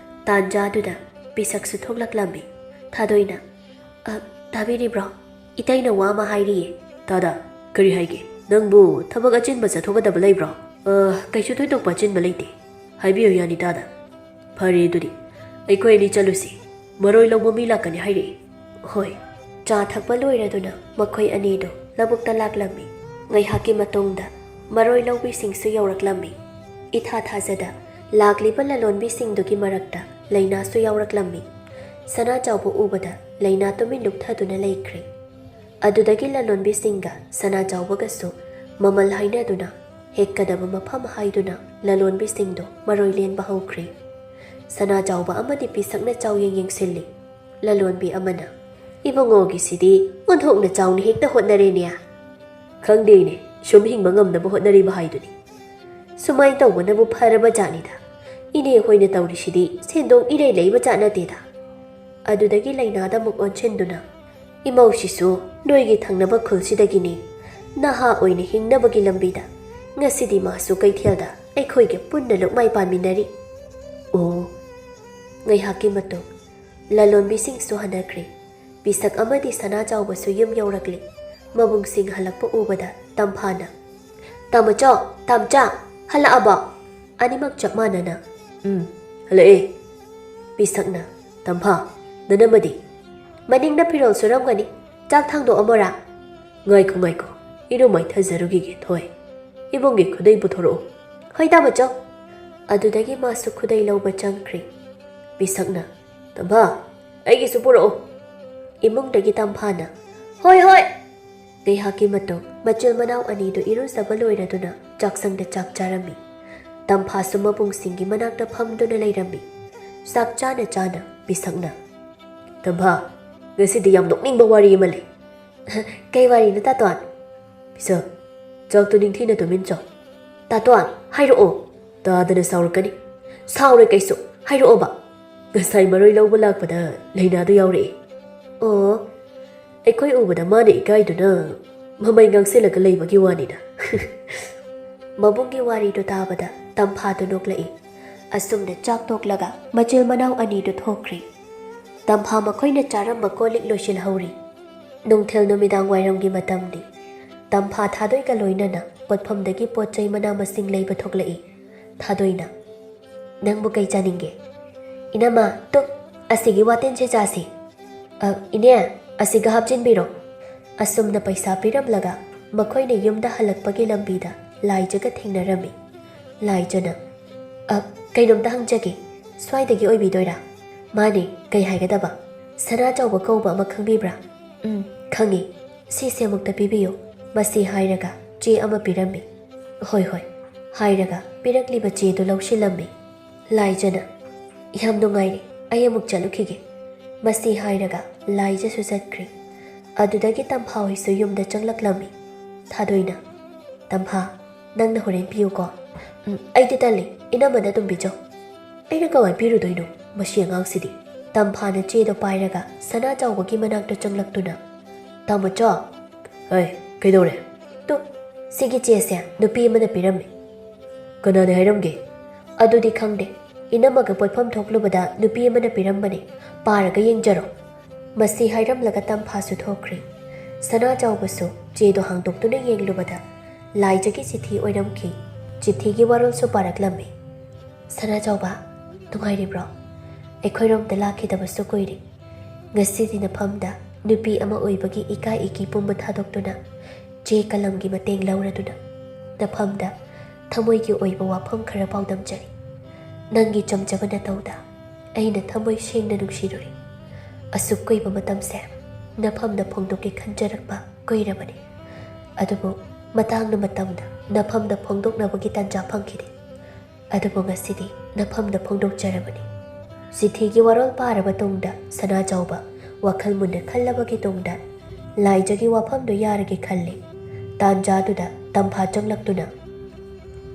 ꯇꯥꯟꯖꯥꯗꯨꯗ ꯄꯤꯁꯛꯁꯨ ꯊꯣꯛꯂꯛꯂꯝꯃꯤ꯫ ꯊꯥꯗꯣꯏꯅ, "ꯑ, ꯇꯥꯕꯤꯔꯤꯕ꯭ꯔꯣ? ꯏꯇꯩꯅ ꯋꯥ ꯑꯃ ꯍꯥꯏꯔꯤꯌꯦ꯫" "ꯇꯥꯗ, ꯀꯔꯤ ꯍꯥꯏꯒꯦ? ꯅꯪꯕꯨ ꯊꯕꯛ ꯑꯆꯤꯟꯕ ꯆꯠꯊꯣꯛꯀꯗꯕ ꯂꯩꯕ꯭ꯔꯣ?" "ꯑ, ꯀꯩꯁꯨ ꯊꯣꯏꯗꯣꯛꯄ ꯑꯆꯤꯟꯕ ꯂꯩꯇꯦ꯫ ꯍꯥꯏꯕꯤꯌꯨ ꯌꯥꯅꯤꯇꯥꯗ꯫" "ꯐꯔꯦ ꯑꯗꯨꯗꯤ, ꯑꯩꯈꯣꯏ ꯑꯅꯤ ꯆꯠꯂꯨꯁꯤ꯫ ꯃꯔꯣꯏ ꯂꯧꯕ ꯃꯤ ꯂꯥꯛꯀꯅꯤ ꯍꯥꯏꯔꯛꯏ꯫" "ꯍꯣꯏ꯫" ꯆꯥ ꯊꯛꯄ ꯂꯣꯏꯔꯗꯨꯅ ꯃꯈꯣꯏ ꯑꯅꯤꯗꯨ ꯂꯧꯕꯨꯛꯇ ꯂꯥꯛꯂꯝꯃꯤ꯫ ꯉꯥꯏꯍꯥꯛꯀꯤ ꯃꯇꯨꯡꯗ ꯃꯔꯣꯏ ꯂꯧꯕꯤꯁꯤꯡꯁꯨ ꯌꯧꯔꯛꯂꯝꯃꯤ꯫ ꯏꯊꯥ ꯊꯥꯖꯗ ꯂꯥꯛꯂꯤꯕ ꯂꯂꯣꯟꯕꯤꯁꯤꯡꯗꯨꯒꯤ ꯃꯔꯛꯇ ꯂꯩꯅꯥꯁꯨ ꯌꯥꯎꯔꯛꯂꯝꯃꯤ꯫ ꯁꯅꯥ ꯆꯥꯎꯕ ꯎꯕꯗ ꯂꯩꯅꯥ ꯇꯨꯃꯤꯟ ꯂꯨꯞꯊꯗꯨꯅ ꯂꯩꯈ꯭ꯔꯦ꯫ ꯑꯗꯨꯗꯒꯤ ꯂꯂꯣꯟꯕꯤꯁꯤꯡꯒ ꯁꯅꯥ ꯆꯥꯎꯕꯒꯁꯨ ꯃꯃꯜ ꯍꯥꯏꯅꯗꯨꯅ ꯍꯦꯛꯀꯗꯕ ꯃꯐꯝ ꯍꯥꯏꯗꯨꯅ ꯂꯂꯣꯟꯕꯤꯁꯤꯡꯗꯣ ꯃꯔꯣꯏ ꯂꯦꯟꯕ ꯍꯧꯈ꯭ꯔꯦ꯫ ꯁꯅꯥ ꯆꯥꯎꯕ ꯑꯃꯗꯤ ꯄꯤꯁꯛꯅ ꯆꯥꯎꯌꯦꯡ ꯌꯦꯡꯁꯤꯜꯂꯤ꯫ ꯂꯂꯣꯟꯕꯤ ꯑꯃꯅ, "ꯏꯕꯨꯡꯉꯣꯒꯤꯁꯤꯗꯤ ꯑꯣꯟꯊꯣꯛꯅ ꯆꯥꯎꯅ ꯍꯦꯛꯇ ꯍꯣꯠꯅꯔꯦꯅꯦ꯫ ꯈꯪꯗꯦꯅꯦ, ꯁꯨꯝ ꯍꯤꯡꯕ ꯉꯝꯅꯕ ꯍꯣꯠꯅꯔꯤꯕ ꯍꯥꯏꯗꯨꯅꯤ꯫ ꯁꯨꯃꯥꯏꯅ ꯇꯧꯕꯅꯕꯨ ꯐꯔꯕ ꯖꯥꯠꯅꯤꯗ꯫ ꯏꯅꯦ ꯍꯣꯏꯅ ꯇꯧꯔꯤꯁꯤꯗꯤ ꯁꯦꯟꯗꯣꯡ ꯏꯔꯩ ꯂꯩꯕ ꯖꯥꯠ ꯅꯠꯇꯦꯗ"꯫ ꯑꯗꯨꯗꯒꯤ ꯂꯩꯅꯥꯗ ꯑꯃꯨꯛ ꯑꯣꯟꯁꯤꯟꯗꯨꯅ, "ꯏꯃꯧꯁꯤꯁꯨ ꯅꯣꯏꯒꯤ ꯊꯪꯅꯕ ꯈꯨꯜꯁꯤꯗꯒꯤꯅꯤ꯫ ꯅꯍꯥ ꯑꯣꯏꯅ ꯍꯤꯡꯅꯕꯒꯤ ꯂꯝꯕꯤꯗ ꯉꯁꯤꯗꯤ ꯃꯥꯁꯨ ꯀꯩꯊꯦꯜꯗ ꯑꯩꯈꯣꯏꯒ ꯄꯨꯟꯅ ꯂꯨꯛꯃꯥꯏ ꯄꯥꯟꯃꯤꯟꯅꯔꯤ"꯫ ꯑꯣ꯫ ꯉꯥꯏꯍꯥꯛꯀꯤ ꯃꯇꯨꯡ ꯂꯂꯣꯟꯕꯤꯁꯤꯡꯁꯨ ꯍꯟꯅꯈ꯭ꯔꯦ꯫ ꯄꯤꯁꯛ ꯑꯃꯗꯤ ꯁꯅꯥ ꯆꯥꯎꯕꯁꯨ ꯌꯨꯝ ꯌꯧꯔꯛꯂꯦ꯫ ꯃꯕꯨꯡꯁꯤꯡ ꯍꯜꯂꯛꯄ ꯎꯕꯗ ꯇꯝꯐꯥꯅ, "ꯇꯥꯃꯣꯆꯧ, ꯇꯥꯝꯆꯥ, ꯍꯜꯂꯛꯑꯕꯣ?" ꯑꯅꯤꯃꯛ ꯆꯞ ꯃꯥꯟꯅꯅ, "ꯎꯝ, ꯍꯜꯂꯛꯑꯦ"꯫ ꯄꯤꯁꯛꯅ, "ꯇꯝꯐꯥ, ꯅꯅꯝꯃꯗꯤ?" "ꯃꯅꯤꯡꯗ ꯐꯤꯔꯣꯜ ꯁꯨꯔꯝꯒꯅꯤ꯫ ꯆꯥꯛ ꯊꯥꯡꯗꯣꯛꯑꯝꯃꯣꯔꯥ?" "ꯉꯥꯏꯈꯣ, ꯉꯥꯏꯈꯣ, ꯏꯔꯨ ꯃꯥꯏꯊꯖꯔꯨꯈꯤꯒꯦ, ꯊꯣꯏ꯫ ꯏꯕꯨꯡꯒꯤ ꯈꯨꯗꯩ ꯄꯨꯊꯣꯔꯛꯎ"꯫ "ꯍꯣꯏ, ꯇꯥꯃꯣꯆꯧ"꯫ ꯑꯗꯨꯗꯒꯤ ꯃꯥꯁꯨ ꯈꯨꯗꯩ ꯂꯧꯕ ꯆꯪꯈ꯭ꯔꯦ꯫ ꯄꯤꯁꯛꯅ, "ꯇꯝꯐꯥ, ꯑꯩꯒꯤꯁꯨ ꯄꯨꯔꯛꯎ"꯫ ꯏꯃꯨꯡꯗꯒꯤ ꯇꯝꯐꯥꯅ, "ꯍꯣꯏ, ꯍꯣꯏ"꯫ ꯉꯥꯏꯍꯥꯛꯀꯤ ꯃꯇꯨꯡ ꯃꯆꯤꯜ ꯃꯅꯥꯎ ꯑꯅꯤꯗꯨ ꯏꯔꯨꯖꯕ ꯂꯣꯏꯔꯗꯨꯅ ꯆꯥꯛꯁꯪꯗ ꯆꯥꯛ ꯆꯥꯔꯝꯃꯤ꯫ ꯇꯝꯐꯥꯁꯨ ꯃꯕꯨꯡꯁꯤꯡꯒꯤ ꯃꯅꯥꯛꯇ ꯐꯝꯗꯨꯅ ꯂꯩꯔꯝꯃꯤ꯫ ꯆꯥꯛ ꯆꯥꯅ ꯆꯥꯅ ꯄꯤꯁꯛꯅ, "ꯇꯝꯐꯥ, ꯉꯁꯤꯗꯤ ꯌꯥꯝ ꯅꯣꯛꯅꯤꯡꯕ ꯋꯥꯔꯤ ꯑꯃ ꯂꯩ"꯫ "ꯀꯩ ꯋꯥꯔꯤꯅꯣ, ꯇꯥꯇꯣꯟ?" "ꯄꯤꯁꯛ, ꯆꯥꯛꯇꯨ ꯅꯤꯡꯊꯤꯅ ꯇꯨꯃꯤꯟ ꯆꯥꯎ"꯫ "ꯇꯥꯇꯣꯟ, ꯍꯥꯏꯔꯛꯑꯣ"꯫ "ꯇꯥꯗꯅ ꯁꯥꯎꯔꯛꯀꯅꯤ"꯫ "ꯁꯥꯎꯔꯣꯏ ꯀꯩꯁꯨ, ꯍꯥꯏꯔꯛꯑꯣꯕ"꯫ "ꯉꯁꯥꯏ ꯃꯔꯣꯏ ꯂꯧꯕ ꯂꯥꯛꯄꯗ ꯂꯩꯅꯥꯗꯨ ꯌꯥꯎꯔꯛꯑꯦ"꯫ "ꯑꯣ"꯫ ꯑꯩꯈꯣꯏ ꯎꯕꯗ ꯃꯥꯅ ꯏꯀꯥꯏꯗꯨꯅ ꯃꯃꯩ ꯉꯥꯡꯁꯤꯜꯂꯒ ꯂꯩꯕꯒꯤ ꯋꯥꯅꯤꯗ꯫ ꯃꯕꯨꯡꯒꯤ ꯋꯥꯔꯤꯗꯨ ꯇꯥꯕꯗ ꯇꯝꯐꯥꯗꯨ ꯅꯣꯛꯂꯛꯏ꯫ ꯑꯁꯨꯝꯅ ꯆꯥꯛ ꯇꯣꯛꯂꯒ ꯃꯆꯤꯜ ꯃꯅꯥꯎ ꯑꯅꯤꯗꯨ ꯊꯣꯛꯈ꯭ꯔꯦ꯫ ꯇꯝꯐꯥ ꯃꯈꯣꯏꯅ ꯆꯥꯔꯝꯕ ꯀꯣꯜ ꯂꯤꯛ ꯂꯣꯏꯁꯤꯜꯍꯧꯔꯤ꯫ ꯅꯨꯡꯊꯤꯜ ꯅꯨꯃꯤꯗꯥꯡ ꯋꯥꯏꯔꯝꯒꯤ ꯃꯇꯝꯅꯤ꯫ ꯇꯝꯐꯥ ꯊꯥꯗꯣꯏꯒ ꯂꯣꯏꯅꯅ ꯄꯣꯠꯐꯝꯗꯒꯤ ꯄꯣꯠ ꯆꯩ ꯃꯅꯥ ꯃꯁꯤꯡ ꯂꯩꯕ ꯊꯣꯛꯂꯛꯏ꯫ ꯊꯥꯗꯣꯏꯅ, "ꯅꯪꯕꯨ ꯀꯩ ꯆꯥꯅꯤꯡꯒꯦ?" "ꯏꯅꯝꯃ, ꯇꯨ, ꯑꯁꯤꯒꯤ ꯋꯥꯇꯦꯟꯁꯦ ꯆꯥꯁꯤ"꯫ "ꯑ, ꯏꯅꯦ, ꯑꯁꯤꯒ ꯍꯥꯞꯆꯤꯟꯕꯤꯔꯣ"꯫ ꯑꯁꯨꯝꯅ ꯄꯩꯁꯥ ꯄꯤꯔꯝꯂꯒ ꯃꯈꯣꯏꯅ ꯌꯨꯝꯗ ꯍꯜꯂꯛꯄꯒꯤ ꯂꯝꯕꯤꯗ ꯂꯥꯏꯖꯒ ꯊꯦꯡꯅꯔꯝꯃꯤ꯫ ꯂꯥꯏꯖꯅ, "ꯑ, ꯀꯩꯅꯣꯝꯇ ꯍꯪꯖꯒꯦ, ꯁ꯭ꯋꯥꯏꯗꯒꯤ ꯑꯣꯏꯕꯤꯗꯣꯏꯔꯥ?" "ꯃꯥꯅꯦ, ꯀꯩ ꯍꯥꯏꯒꯗꯕ?" "ꯁꯅꯥ ꯆꯥꯎꯕ ꯀꯧꯕ ꯑꯃ ꯈꯪꯕꯤꯕ꯭ꯔꯥ?" "ꯎꯝ, ꯈꯪꯉꯤ"꯫ "ꯁꯤꯁꯦ ꯑꯃꯨꯛꯇ ꯄꯤꯕꯤꯌꯨ"꯫ ꯃꯁꯤ ꯍꯥꯏꯔꯒ ꯆꯦ ꯑꯃ ꯄꯤꯔꯝꯃꯤ꯫ "ꯍꯣꯏ, ꯍꯣꯏ," ꯍꯥꯏꯔꯒ ꯄꯤꯔꯛꯂꯤꯕ ꯆꯦꯗꯨ ꯂꯧꯁꯤꯜꯂꯝꯃꯤ꯫ ꯂꯥꯏꯖꯅ, "ꯌꯥꯝ ꯅꯨꯡꯉꯥꯏꯔꯦ, ꯑꯩ ꯑꯃꯨꯛ ꯆꯠꯂꯨꯈꯤꯒꯦ"꯫ ꯃꯁꯤ ꯍꯥꯏꯔꯒ ꯂꯥꯏꯖꯁꯨ ꯆꯠꯈ꯭ꯔꯦ꯫ ꯑꯗꯨꯗꯒꯤ ꯇꯝꯐꯥ ꯍꯣꯏꯁꯨ ꯌꯨꯝꯗ ꯆꯪꯂꯛꯂꯝꯃꯤ꯫ ꯊꯥꯗꯣꯏꯅ, "ꯇꯝꯐꯥ, ꯅꯪꯅ ꯍꯣꯔꯦꯟ ꯄꯤꯌꯨꯀꯣ꯫ ꯎꯝ, ꯑꯩꯗꯤ ꯇꯜꯂꯤ, ꯏꯅꯝꯃꯅ ꯑꯗꯨꯝ ꯄꯤꯖꯧ"꯫ "ꯑꯩꯅ ꯀꯃꯥꯏ ꯄꯤꯔꯨꯗꯣꯏꯅꯣ, ꯃꯁꯤ ꯑꯉꯥꯡꯁꯤꯗꯤ"꯫ ꯇꯝꯐꯥꯅ ꯆꯦꯗꯣ ꯄꯥꯏꯔꯒ ꯁꯅꯥ ꯆꯥꯎꯕꯒꯤ ꯃꯅꯥꯛꯇ ꯆꯪꯂꯛꯇꯨꯅ, "ꯇꯥꯃꯣꯆꯧ"꯫ "ꯍꯩ, ꯀꯩꯗꯧꯔꯦ?" "ꯇꯨ, ꯁꯤꯒꯤ ꯆꯦꯁꯦ ꯅꯨꯄꯤ ꯑꯃꯅ ꯄꯤꯔꯝꯃꯦ"꯫ "ꯀꯅꯥꯅ ꯍꯥꯏꯔꯝꯒꯦ?" "ꯑꯗꯨꯗꯤ ꯈꯪꯗꯦ, ꯏꯅꯝꯃꯒ ꯄꯣꯠꯐꯝ ꯊꯣꯛꯂꯨꯕꯗ ꯅꯨꯄꯤ ꯑꯃꯅ ꯄꯤꯔꯝꯕꯅꯦ, ꯄꯥꯔꯒ ꯌꯦꯡꯖꯔꯣ"꯫ ꯃꯁꯤ ꯍꯥꯏꯔꯝꯂꯒ ꯇꯝꯐꯥꯁꯨ ꯊꯣꯛꯈ꯭ꯔꯦ꯫ ꯁꯅꯥ ꯆꯥꯎꯕꯁꯨ ꯆꯦꯗꯣ ꯍꯥꯡꯗꯣꯛꯇꯨꯅ ꯌꯦꯡꯂꯨꯕꯗ ꯂꯥꯏꯖꯒꯤ ꯆꯤꯊꯤ ꯑꯣꯏꯔꯝꯈꯤ꯫ ꯆꯤꯊꯤꯒꯤ ꯋꯥꯔꯣꯜꯁꯨ ꯄꯥꯔꯛꯂꯝꯃꯤ꯫ "ꯁꯅꯥ ꯆꯥꯎꯕ, ꯅꯨꯡꯉꯥꯏꯔꯤꯕ꯭ꯔꯣ? ꯑꯩꯈꯣꯏꯔꯣꯝꯗ ꯂꯥꯛꯈꯤꯗꯕꯁꯨ ꯀꯨꯏꯔꯦ꯫ ꯉꯁꯤꯗꯤ ꯅꯐꯝꯗ ꯅꯨꯄꯤ ꯑꯃ ꯑꯣꯏꯕꯒꯤ ꯏꯀꯥꯏ ꯏꯀꯤ ꯄꯨꯝꯕ ꯊꯥꯗꯣꯛꯇꯨꯅ ꯆꯦ ꯀꯂꯝꯒꯤ ꯃꯇꯦꯡ ꯂꯧꯔꯗꯨꯅ ꯅꯐꯝꯗ ꯊꯃꯣꯏꯒꯤ ꯑꯣꯏꯕ ꯋꯥꯐꯝ ꯈꯔ ꯄꯥꯎꯗꯝꯖꯔꯤ꯫ ꯅꯪꯒꯤ ꯆꯝꯖꯕ ꯅꯇꯧꯗ ꯑꯩꯅ ꯊꯃꯣꯏ ꯁꯦꯡꯅ ꯅꯨꯡꯁꯤꯔꯨꯔꯦ꯫ ꯑꯁꯨꯛ ꯀꯨꯏꯕ ꯃꯇꯝꯁꯦ ꯅꯐꯝꯗ ꯐꯣꯡꯗꯣꯛꯀꯦ ꯈꯟꯖꯔꯛꯄ ꯀꯨꯏꯔꯕꯅꯤ꯫ ꯑꯗꯨꯕꯨ ꯃꯇꯥꯡꯅ ꯃꯇꯝꯗ ꯅꯐꯝꯗ ꯐꯣꯡꯗꯣꯛꯅꯕꯒꯤ ꯇꯥꯟꯖꯥ ꯐꯪꯈꯤꯗꯦ꯫ ꯑꯗꯨꯕꯨ ꯉꯁꯤꯗꯤ ꯅꯐꯝꯗ ꯐꯣꯡꯗꯣꯛꯆꯔꯕꯅꯤ"꯫ ꯆꯤꯊꯤꯒꯤ ꯋꯥꯔꯣꯜ ꯄꯥꯔꯕ ꯇꯨꯡꯗ ꯁꯅꯥꯆꯥꯎꯕ ꯋꯥꯈꯜ ꯃꯨꯟꯅ ꯈꯜꯂꯕꯒꯤ ꯇꯨꯡꯗ ꯂꯥꯏꯖꯒꯤ ꯋꯥꯐꯝꯗꯨ ꯌꯥꯔꯒꯦ ꯈꯜꯂꯤ꯫ ꯇꯥꯟꯖꯥꯗꯨꯗ ꯇꯝꯐꯥ ꯆꯪꯂꯛꯇꯨꯅ,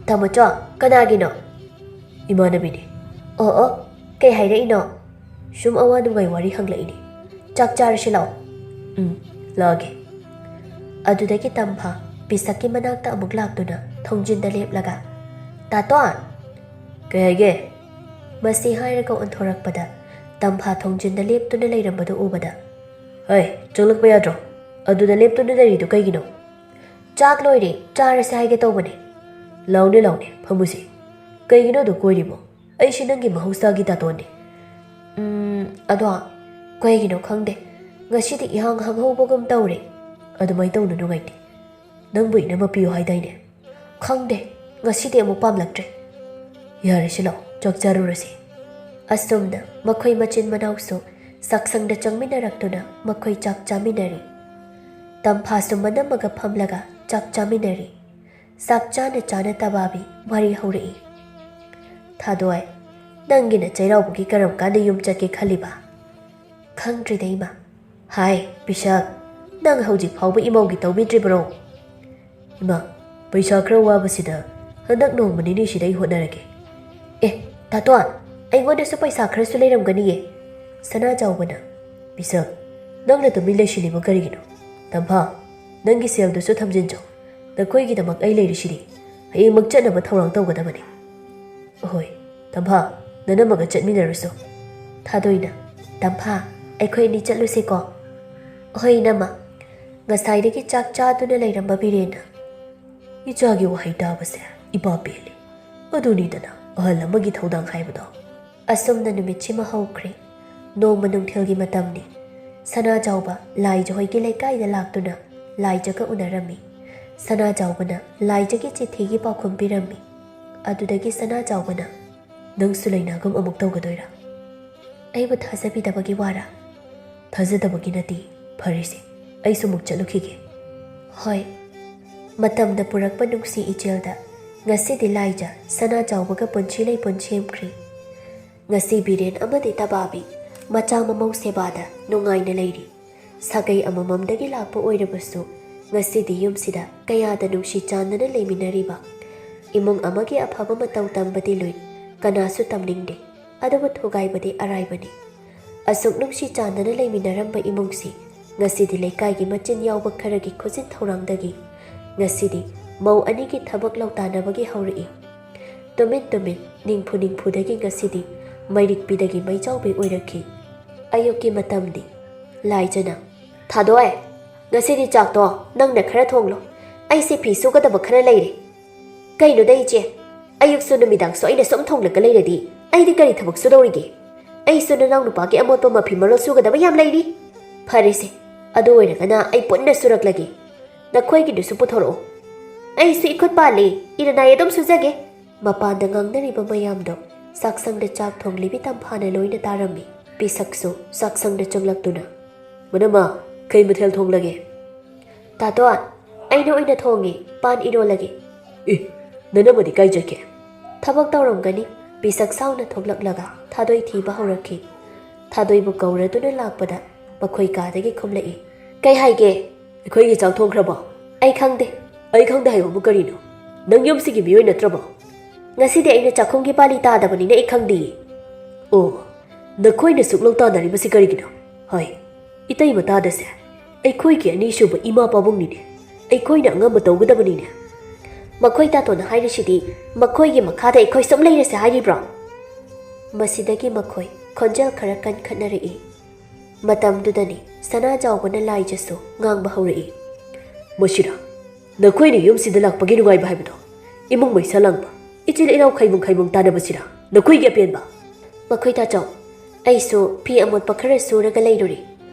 "ꯇꯥꯃꯣꯆꯧ, ꯀꯅꯥꯒꯤꯅꯣ?" "ꯏꯃꯥꯟꯅꯕꯤꯅꯤ"꯫ "ꯑꯣ ꯑꯣ, ꯀꯩ ꯍꯥꯏꯔꯛꯏꯅꯣ?" "ꯁꯨꯝ ꯑꯋꯥ ꯅꯨꯡꯉꯥꯏ ꯋꯥꯔꯤ ꯍꯪꯂꯛꯏꯅꯤ꯫ ꯆꯥꯛ ꯆꯥꯔꯁꯤ ꯂꯥꯛꯑꯣ"꯫ "ꯎꯝ, ꯂꯥꯛꯑꯒꯦ"꯫ ꯑꯗꯨꯗꯒꯤ ꯇꯝꯐꯥ ꯄꯤꯁꯛꯀꯤ ꯃꯅꯥꯛꯇ ꯑꯃꯨꯛ ꯂꯥꯛꯇꯨꯅ ꯊꯣꯡꯖꯤꯟꯗ ꯂꯦꯞꯂꯒ, "ꯇꯥꯇꯣꯟ!" "ꯀꯩ ꯍꯥꯏꯒꯦ?" ꯃꯁꯤ ꯍꯥꯏꯔꯒ ꯑꯣꯟꯊꯣꯔꯛꯄꯗ ꯇꯝꯐꯥ ꯊꯣꯡꯖꯤꯟꯗ ꯂꯦꯞꯇꯨꯅ ꯂꯩꯔꯝꯕꯗꯨ ꯎꯕꯗ, "ꯍꯩ, ꯆꯪꯂꯛꯄ ꯌꯥꯗ꯭ꯔꯣ? ꯑꯗꯨꯗ ꯂꯦꯞꯇꯨꯅ ꯂꯩꯔꯤꯗꯨ ꯀꯩꯒꯤꯅꯣ?" "ꯆꯥꯛ ꯂꯣꯏꯔꯦ, ꯆꯥꯔꯁꯦ ꯍꯥꯏꯒꯦ ꯇꯧꯕꯅꯦ"꯫ "ꯂꯥꯎꯅꯦ, ꯂꯥꯎꯅꯦ, ꯐꯝꯃꯨꯁꯦ꯫ ꯀꯩꯒꯤꯅꯣ ꯑꯗꯨ ꯀꯣꯏꯔꯤꯕꯣ? ꯑꯩꯁꯤ ꯅꯪꯒꯤ ꯃꯍꯧꯁꯥꯒꯤ ꯇꯥꯇꯣꯟꯅꯦ"꯫ "ꯎꯝ, ꯑꯗꯣ ꯀꯩꯒꯤꯅꯣ ꯈꯪꯗꯦ, ꯉꯁꯤꯗꯤ ꯏꯍꯥꯡ ꯍꯥꯡꯍꯧꯕꯒꯨꯝ ꯇꯧꯔꯦ"꯫ "ꯑꯗꯨꯃꯥꯏꯅ ꯇꯧꯅꯨ, ꯅꯨꯡꯉꯥꯏꯇꯦ꯫ ꯅꯪꯕꯨ ꯏꯅꯝꯃ ꯄꯤꯌꯨ ꯍꯥꯏꯗꯥꯏꯅꯦ?" "ꯈꯪꯗꯦ, ꯉꯁꯤꯗꯤ ꯑꯃꯨꯛ ꯄꯥꯝꯂꯛꯇ꯭ꯔꯦ"꯫ "ꯌꯥꯔꯦꯁꯦ, ꯂꯥꯛꯑꯣ, ꯆꯥꯛ ꯆꯥꯔꯨꯔꯁꯦ"꯫ ꯑꯁꯨꯝꯅ ꯃꯈꯣꯏ ꯃꯆꯤꯟ ꯃꯅꯥꯎꯁꯨ ꯆꯥꯛꯁꯪꯗ ꯆꯪꯃꯤꯟꯅꯔꯛꯇꯨꯅ ꯃꯈꯣꯏ ꯆꯥꯛ ꯆꯥꯃꯤꯟꯅꯔꯤ꯫ ꯇꯝꯐꯥꯁꯨ ꯃꯅꯝꯃꯒ ꯐꯝꯂꯒ ꯆꯥꯛ ꯆꯥꯃꯤꯟꯅꯔꯤ꯫ ꯆꯥꯛ ꯆꯥꯅ ꯆꯥꯅ ꯇꯕꯥꯕꯤ ꯋꯥꯔꯤ ꯍꯧꯔꯛꯏ꯫ "ꯊꯥꯗꯣꯏ, ꯅꯪꯒꯤꯅ ꯆꯩꯔꯥꯎꯕꯒꯤ ꯀꯔꯝ ꯀꯥꯟꯗ ꯌꯨꯝ ꯆꯠꯀꯦ ꯈꯜꯂꯤꯕ?" "ꯈꯪꯗ꯭ꯔꯤꯗ ꯏꯃꯥ꯫" "ꯍꯥꯏ ꯄꯤꯁꯛ, ꯅꯪ ꯍꯧꯖꯤꯛ ꯐꯥꯎꯕ ꯏꯃꯧꯒꯤ ꯇꯧꯕꯤꯗ꯭ꯔꯤꯕ꯭ꯔꯣ?" "ꯏꯃꯥ, ꯄꯩꯁꯥ ꯈꯔ ꯋꯥꯕꯁꯤꯗ ꯍꯟꯗꯛ ꯅꯣꯡꯃ ꯅꯤꯅꯤꯁꯤꯗ ꯑꯩ ꯍꯣꯠꯅꯔꯒꯦ꯫" "ꯑꯦ ꯇꯥꯇꯣꯟ, ꯑꯩꯉꯣꯟꯗꯁꯨ ꯄꯩꯁꯥ ꯈꯔꯁꯨ ꯂꯩꯔꯝꯒꯅꯤꯌꯦ꯫" ꯁꯅꯥ ꯆꯥꯎꯕꯅ, "ꯄꯤꯁꯛ, ꯅꯪꯅ ꯇꯨꯃꯤꯟ ꯂꯩꯁꯤꯜꯂꯤꯕ ꯀꯔꯤꯒꯤꯅꯣ? ꯇꯝꯐꯥ, ꯅꯪꯒꯤ ꯁꯦꯜꯗꯨꯁꯨ ꯊꯝꯖꯤꯟꯖꯧ꯫ ꯅꯈꯣꯏꯒꯤꯗꯃꯛ ꯑꯩ ꯂꯩꯔꯤꯁꯤꯗꯤ꯫ ꯍꯌꯦꯡꯃꯛ ꯆꯠꯅꯕ ꯊꯧꯔꯥꯡ ꯇꯧꯒꯗꯕꯅꯤ꯫" "ꯍꯣꯏ ꯇꯝꯐꯥ, ꯅꯅꯝꯃꯒ ꯆꯠꯃꯤꯟꯅꯔꯨꯁꯣ꯫" ꯊꯥꯗꯣꯏꯅ, "ꯇꯝꯐꯥ, ꯑꯩꯈꯣꯏ ꯑꯅꯤ ꯆꯠꯂꯨꯁꯦꯀꯣ?" "ꯍꯣꯏ ꯏꯅꯝꯃ꯫" ꯉꯁꯥꯏꯗꯒꯤ ꯆꯥꯛ ꯆꯥꯗꯨꯅ ꯂꯩꯔꯝꯕ ꯕꯤꯔꯦꯟꯅ, "ꯏꯆꯥꯒꯤ ꯋꯥꯍꯩ ꯇꯥꯕꯁꯦ ꯏꯄꯥ ꯄꯦꯜꯂꯤ꯫ ꯑꯗꯨꯅꯤꯗꯅ ꯑꯍꯜ ꯑꯃꯒꯤ ꯊꯧꯗꯥꯡ ꯍꯥꯏꯕꯗꯣ꯫" ꯑꯁꯨꯝꯅ ꯅꯨꯃꯤꯠꯁꯤꯃ ꯍꯧꯈ꯭ꯔꯦ꯫ ꯅꯣꯡꯃ ꯅꯨꯡꯊꯤꯜꯒꯤ ꯃꯇꯝꯅꯤ꯫ ꯁꯅꯥ ꯆꯥꯎꯕ ꯂꯥꯏꯖ ꯍꯣꯏꯒꯤ ꯂꯩꯀꯥꯏꯗ ꯂꯥꯛꯇꯨꯅ ꯂꯥꯏꯖꯒ ꯎꯅꯔꯝꯃꯤ꯫ ꯁꯅꯥ ꯆꯥꯎꯕꯅ ꯂꯥꯏꯖꯒꯤ ꯆꯤꯊꯤꯒꯤ ꯄꯥꯎꯈꯨꯝ ꯄꯤꯔꯝꯃꯤ꯫ ꯑꯗꯨꯗꯒꯤ ꯁꯅꯥ ꯆꯥꯎꯕꯅ, "ꯅꯪꯁꯨ ꯂꯩꯅꯥꯒꯨꯝ ꯑꯃꯨꯛ ꯇꯧꯒꯗꯣꯏꯔꯥ?" "ꯑꯩꯕꯨ ꯊꯥꯖꯕꯤꯗꯕꯒꯤ ꯋꯥꯔꯥ?" "ꯊꯥꯖꯗꯕꯒꯤ ꯅꯠꯇꯦ꯫ ꯐꯔꯦꯁꯦ, ꯑꯩꯁꯨ ꯑꯃꯨꯛ ꯆꯠꯂꯨꯈꯤꯒꯦ꯫" "ꯍꯣꯏ꯫" ꯃꯇꯝꯅ ꯄꯨꯔꯛꯄ ꯅꯨꯡꯁꯤ ꯏꯆꯦꯜꯗ ꯉꯁꯤꯗꯤ ꯂꯥꯏꯖ ꯁꯅꯥ ꯆꯥꯎꯕꯒ ꯄꯨꯟꯁꯤ ꯂꯩꯄꯨꯟ ꯁꯦꯝꯈ꯭ꯔꯤ꯫ ꯉꯁꯤ ꯕꯤꯔꯦꯟ ꯑꯃꯗꯤ ꯇꯕꯥꯕꯤ ꯃꯆꯥ ꯃꯃꯧ ꯁꯦꯕꯥꯗ ꯅꯨꯡꯉꯥꯏꯅ ꯂꯩꯔꯤ꯫ ꯁꯥꯒꯩ ꯑꯃꯃꯝꯗꯒꯤ ꯂꯥꯛꯄ ꯑꯣꯏꯔꯕꯁꯨ ꯉꯁꯤꯗꯤ ꯌꯨꯝꯁꯤꯗ ꯀꯌꯥꯗ ꯅꯨꯡꯁꯤ ꯆꯥꯟꯅꯅ ꯂꯩꯃꯤꯟꯅꯔꯤꯕ꯫ ꯏꯃꯨꯡ ꯑꯃꯒꯤ ꯑꯐꯕ ꯃꯇꯧ ꯇꯝꯕꯗꯤ ꯂꯨꯏ, ꯀꯅꯥꯁꯨ ꯇꯝꯅꯤꯡꯗꯦ, ꯑꯗꯨꯕꯨ ꯊꯨꯒꯥꯏꯕꯗꯤ ꯑꯔꯥꯏꯕꯅꯤ꯫ ꯑꯁꯨꯛ ꯅꯨꯡꯁꯤ ꯆꯥꯟꯅꯅ ꯂꯩꯃꯤꯟꯅꯔꯝꯕ ꯏꯃꯨꯡꯁꯤ ꯉꯁꯤꯗꯤ ꯂꯩꯀꯥꯏꯒꯤ ꯃꯆꯤꯟ ꯌꯥꯎꯕ ꯈꯔꯒꯤ ꯈꯨꯖꯤꯟ ꯊꯧꯔꯥꯡꯗꯒꯤ ꯉꯁꯤꯗꯤ ꯃꯧ ꯑꯅꯤꯒꯤ ꯊꯕꯛ ꯂꯧꯇꯥꯅꯕꯒꯤ ꯍꯧꯔꯛꯏ꯫ ꯇꯨꯃꯤꯟ ꯇꯨꯃꯤꯟ, ꯅꯤꯡꯐꯨ ꯅꯤꯡꯐꯨꯗꯒꯤ ꯉꯁꯤꯗꯤ ꯃꯩꯔꯤꯛꯄꯤꯗꯒꯤ ꯃꯩꯆꯥꯎꯕꯤ ꯑꯣꯏꯔꯛꯈꯤ꯫ ꯑꯌꯨꯛꯀꯤ ꯃꯇꯝꯗꯤ꯫ ꯂꯥꯏꯖꯅ, "ꯊꯥꯗꯣꯏ, ꯉꯁꯤꯗꯤ ꯆꯥꯛꯇꯣ ꯅꯪꯅ ꯈꯔ ꯊꯣꯡꯂꯣ꯫ ꯑꯩꯁꯦ ꯐꯤ ꯁꯨꯒꯗꯕ ꯈꯔ ꯂꯩꯔꯦ꯫" "ꯀꯩꯅꯣꯗ ꯏꯆꯦ, ꯑꯌꯨꯛꯁꯨ ꯅꯨꯃꯤꯗꯥꯡꯁꯨ ꯑꯩꯅ ꯁꯨꯝ ꯊꯣꯡꯂꯒ ꯂꯩꯔꯗꯤ ꯑꯩꯗꯤ ꯀꯔꯤ ꯊꯕꯛ ꯁꯨꯗꯧꯔꯤꯒꯦ? ꯑꯩꯁꯨ ꯅꯅꯥꯎ ꯅꯨꯄꯥꯒꯤ ꯑꯃꯣꯠꯄ ꯃꯐꯤ ꯃꯔꯣꯜ ꯁꯨꯒꯗꯕ ꯌꯥꯝ ꯂꯩꯔꯤ꯫" "ꯐꯔꯦꯁꯦ, ꯑꯗꯨ ꯑꯣꯏꯔꯒꯅ ꯑꯩ ꯄꯨꯟꯅ ꯁꯨꯔꯛꯂꯒꯦ꯫ ꯅꯈꯣꯏꯒꯤꯗꯨꯁꯨ ꯄꯨꯊꯣꯔꯛꯑꯣ꯫ ꯑꯩꯁꯨ ꯏꯈꯨꯠ ꯄꯥꯜꯂꯤ, ꯏꯔꯅꯥꯏ ꯑꯗꯨꯝ ꯁꯨꯖꯒꯦ꯫" ꯃꯄꯥꯟꯗ ꯉꯥꯡꯅꯔꯤꯕ ꯃꯌꯥꯝꯗꯣ ꯆꯥꯛꯁꯪꯗ ꯆꯥꯛ ꯊꯣꯡꯂꯤꯕꯤ ꯇꯝꯐꯥꯅ ꯂꯣꯏꯅ ꯇꯥꯔꯝꯃꯤ꯫ ꯄꯤꯁꯛꯁꯨ ꯆꯥꯛꯁꯪꯗ ꯆꯪꯂꯛꯇꯨꯅ, "ꯃꯅꯝꯃ, ꯀꯩ ꯃꯊꯦꯜ ꯊꯣꯡꯂꯒꯦ?" "ꯇꯥꯇꯣꯟ, ꯑꯩꯅ ꯑꯣꯏꯅ ꯊꯣꯡꯉꯤ, ꯄꯥꯟ ꯏꯔꯣꯜꯂꯒꯦ꯫" "ꯑꯦ, ꯅꯅꯝꯃꯗꯤ ꯀꯥꯏ ꯆꯠꯈꯤ?" "ꯊꯕꯛ ꯇꯧꯔꯝꯒꯅꯤ꯫" ꯄꯤꯁꯛ ꯁꯥꯎꯅ ꯊꯣꯛꯂꯛꯂꯒ ꯊꯥꯗꯣꯏ ꯊꯤꯕ ꯍꯧꯔꯛꯈꯤ꯫ ꯊꯥꯗꯣꯏꯕꯨ ꯀꯧꯔꯗꯨꯅ ꯂꯥꯛꯄꯗ ꯃꯈꯣꯏ ꯀꯥꯗꯒꯤ ꯈꯨꯝꯂꯛꯏ꯫ "ꯀꯩ ꯍꯥꯏꯒꯦ?" "ꯑꯩꯈꯣꯏꯒꯤ ꯆꯥꯛ ꯊꯣꯡꯈ꯭ꯔꯕꯣ?" "ꯑꯩ ꯈꯪꯗꯦ꯫" "ꯑꯩ ꯈꯪꯗꯦ ꯍꯥꯏꯕꯕꯨ ꯀꯔꯤꯅꯣ? ꯅꯪ ꯌꯨꯝꯁꯤꯒꯤ ꯃꯤꯑꯣꯏ ꯅꯠꯇ꯭ꯔꯕꯣ?" "ꯉꯁꯤꯗꯤ ꯑꯩꯅ ꯆꯥꯛꯈꯨꯝꯒꯤ ꯄꯥꯂꯤ ꯇꯥꯗꯕꯅꯤꯅ ꯑꯩ ꯈꯪꯗꯤꯌꯦ꯫" "ꯑꯣ, ꯅꯈꯣꯏꯅ ꯁꯨꯛꯂꯧ ꯇꯥꯅꯔꯤꯕꯁꯤ ꯀꯔꯤꯒꯤꯅꯣ? ꯍꯣꯏ, ꯏꯇꯩꯃ ꯇꯥꯗꯁꯦ, ꯑꯩꯈꯣꯏꯒꯤ ꯑꯅꯤꯁꯨꯕ ꯏꯃꯥ ꯄꯥꯕꯨꯡꯅꯤꯅꯦ꯫ ꯑꯩꯈꯣꯏꯅ ꯑꯉꯝꯕ ꯇꯧꯒꯗꯕꯅꯤꯅꯦ꯫" "ꯃꯈꯣꯏ ꯇꯥꯇꯣꯟꯅ ꯍꯥꯏꯔꯤꯁꯤꯗꯤ ꯃꯈꯣꯏꯒꯤ ꯃꯈꯥꯗ ꯑꯩꯈꯣꯏ ꯁꯨꯝ ꯂꯩꯔꯁꯦ ꯍꯥꯏꯔꯤꯕ꯭ꯔꯣ?" ꯃꯁꯤꯗꯒꯤ ꯃꯈꯣꯏ ꯈꯣꯟꯖꯦꯜ ꯈꯔ ꯀꯟꯈꯠꯅꯔꯛꯏ꯫ ꯃꯇꯝꯗꯨꯗꯅꯤ ꯁꯅꯥꯖꯥꯎꯕꯅ ꯂꯥꯏꯖꯁꯨ ꯉꯥꯡꯕ ꯍꯧꯔꯛꯏ꯫ "ꯃꯁꯤꯔꯥ ꯅꯈꯣꯏꯅ ꯌꯨꯝꯁꯤꯗ ꯂꯥꯛꯄꯒꯤ ꯅꯨꯡꯉꯥꯏꯕ ꯍꯥꯏꯕꯗꯣ? ꯏꯃꯨꯡ ꯃꯩꯁꯥ ꯂꯥꯡꯕ, ꯏꯆꯤꯜ ꯏꯅꯥꯎ ꯈꯥꯏꯕꯨꯡ ꯈꯥꯏꯕꯨꯡ ꯇꯥꯟꯅꯕꯁꯤꯔꯥ ꯅꯈꯣꯏꯒꯤ ꯑꯄꯦꯟꯕ?" "ꯃꯈꯣꯏ ꯇꯥꯆꯧ, ꯑꯩꯁꯨ ꯐꯤ ꯑꯃꯣꯠꯄ ꯈꯔ ꯁꯨꯔꯒ ꯂꯩꯔꯨꯔꯤ꯫"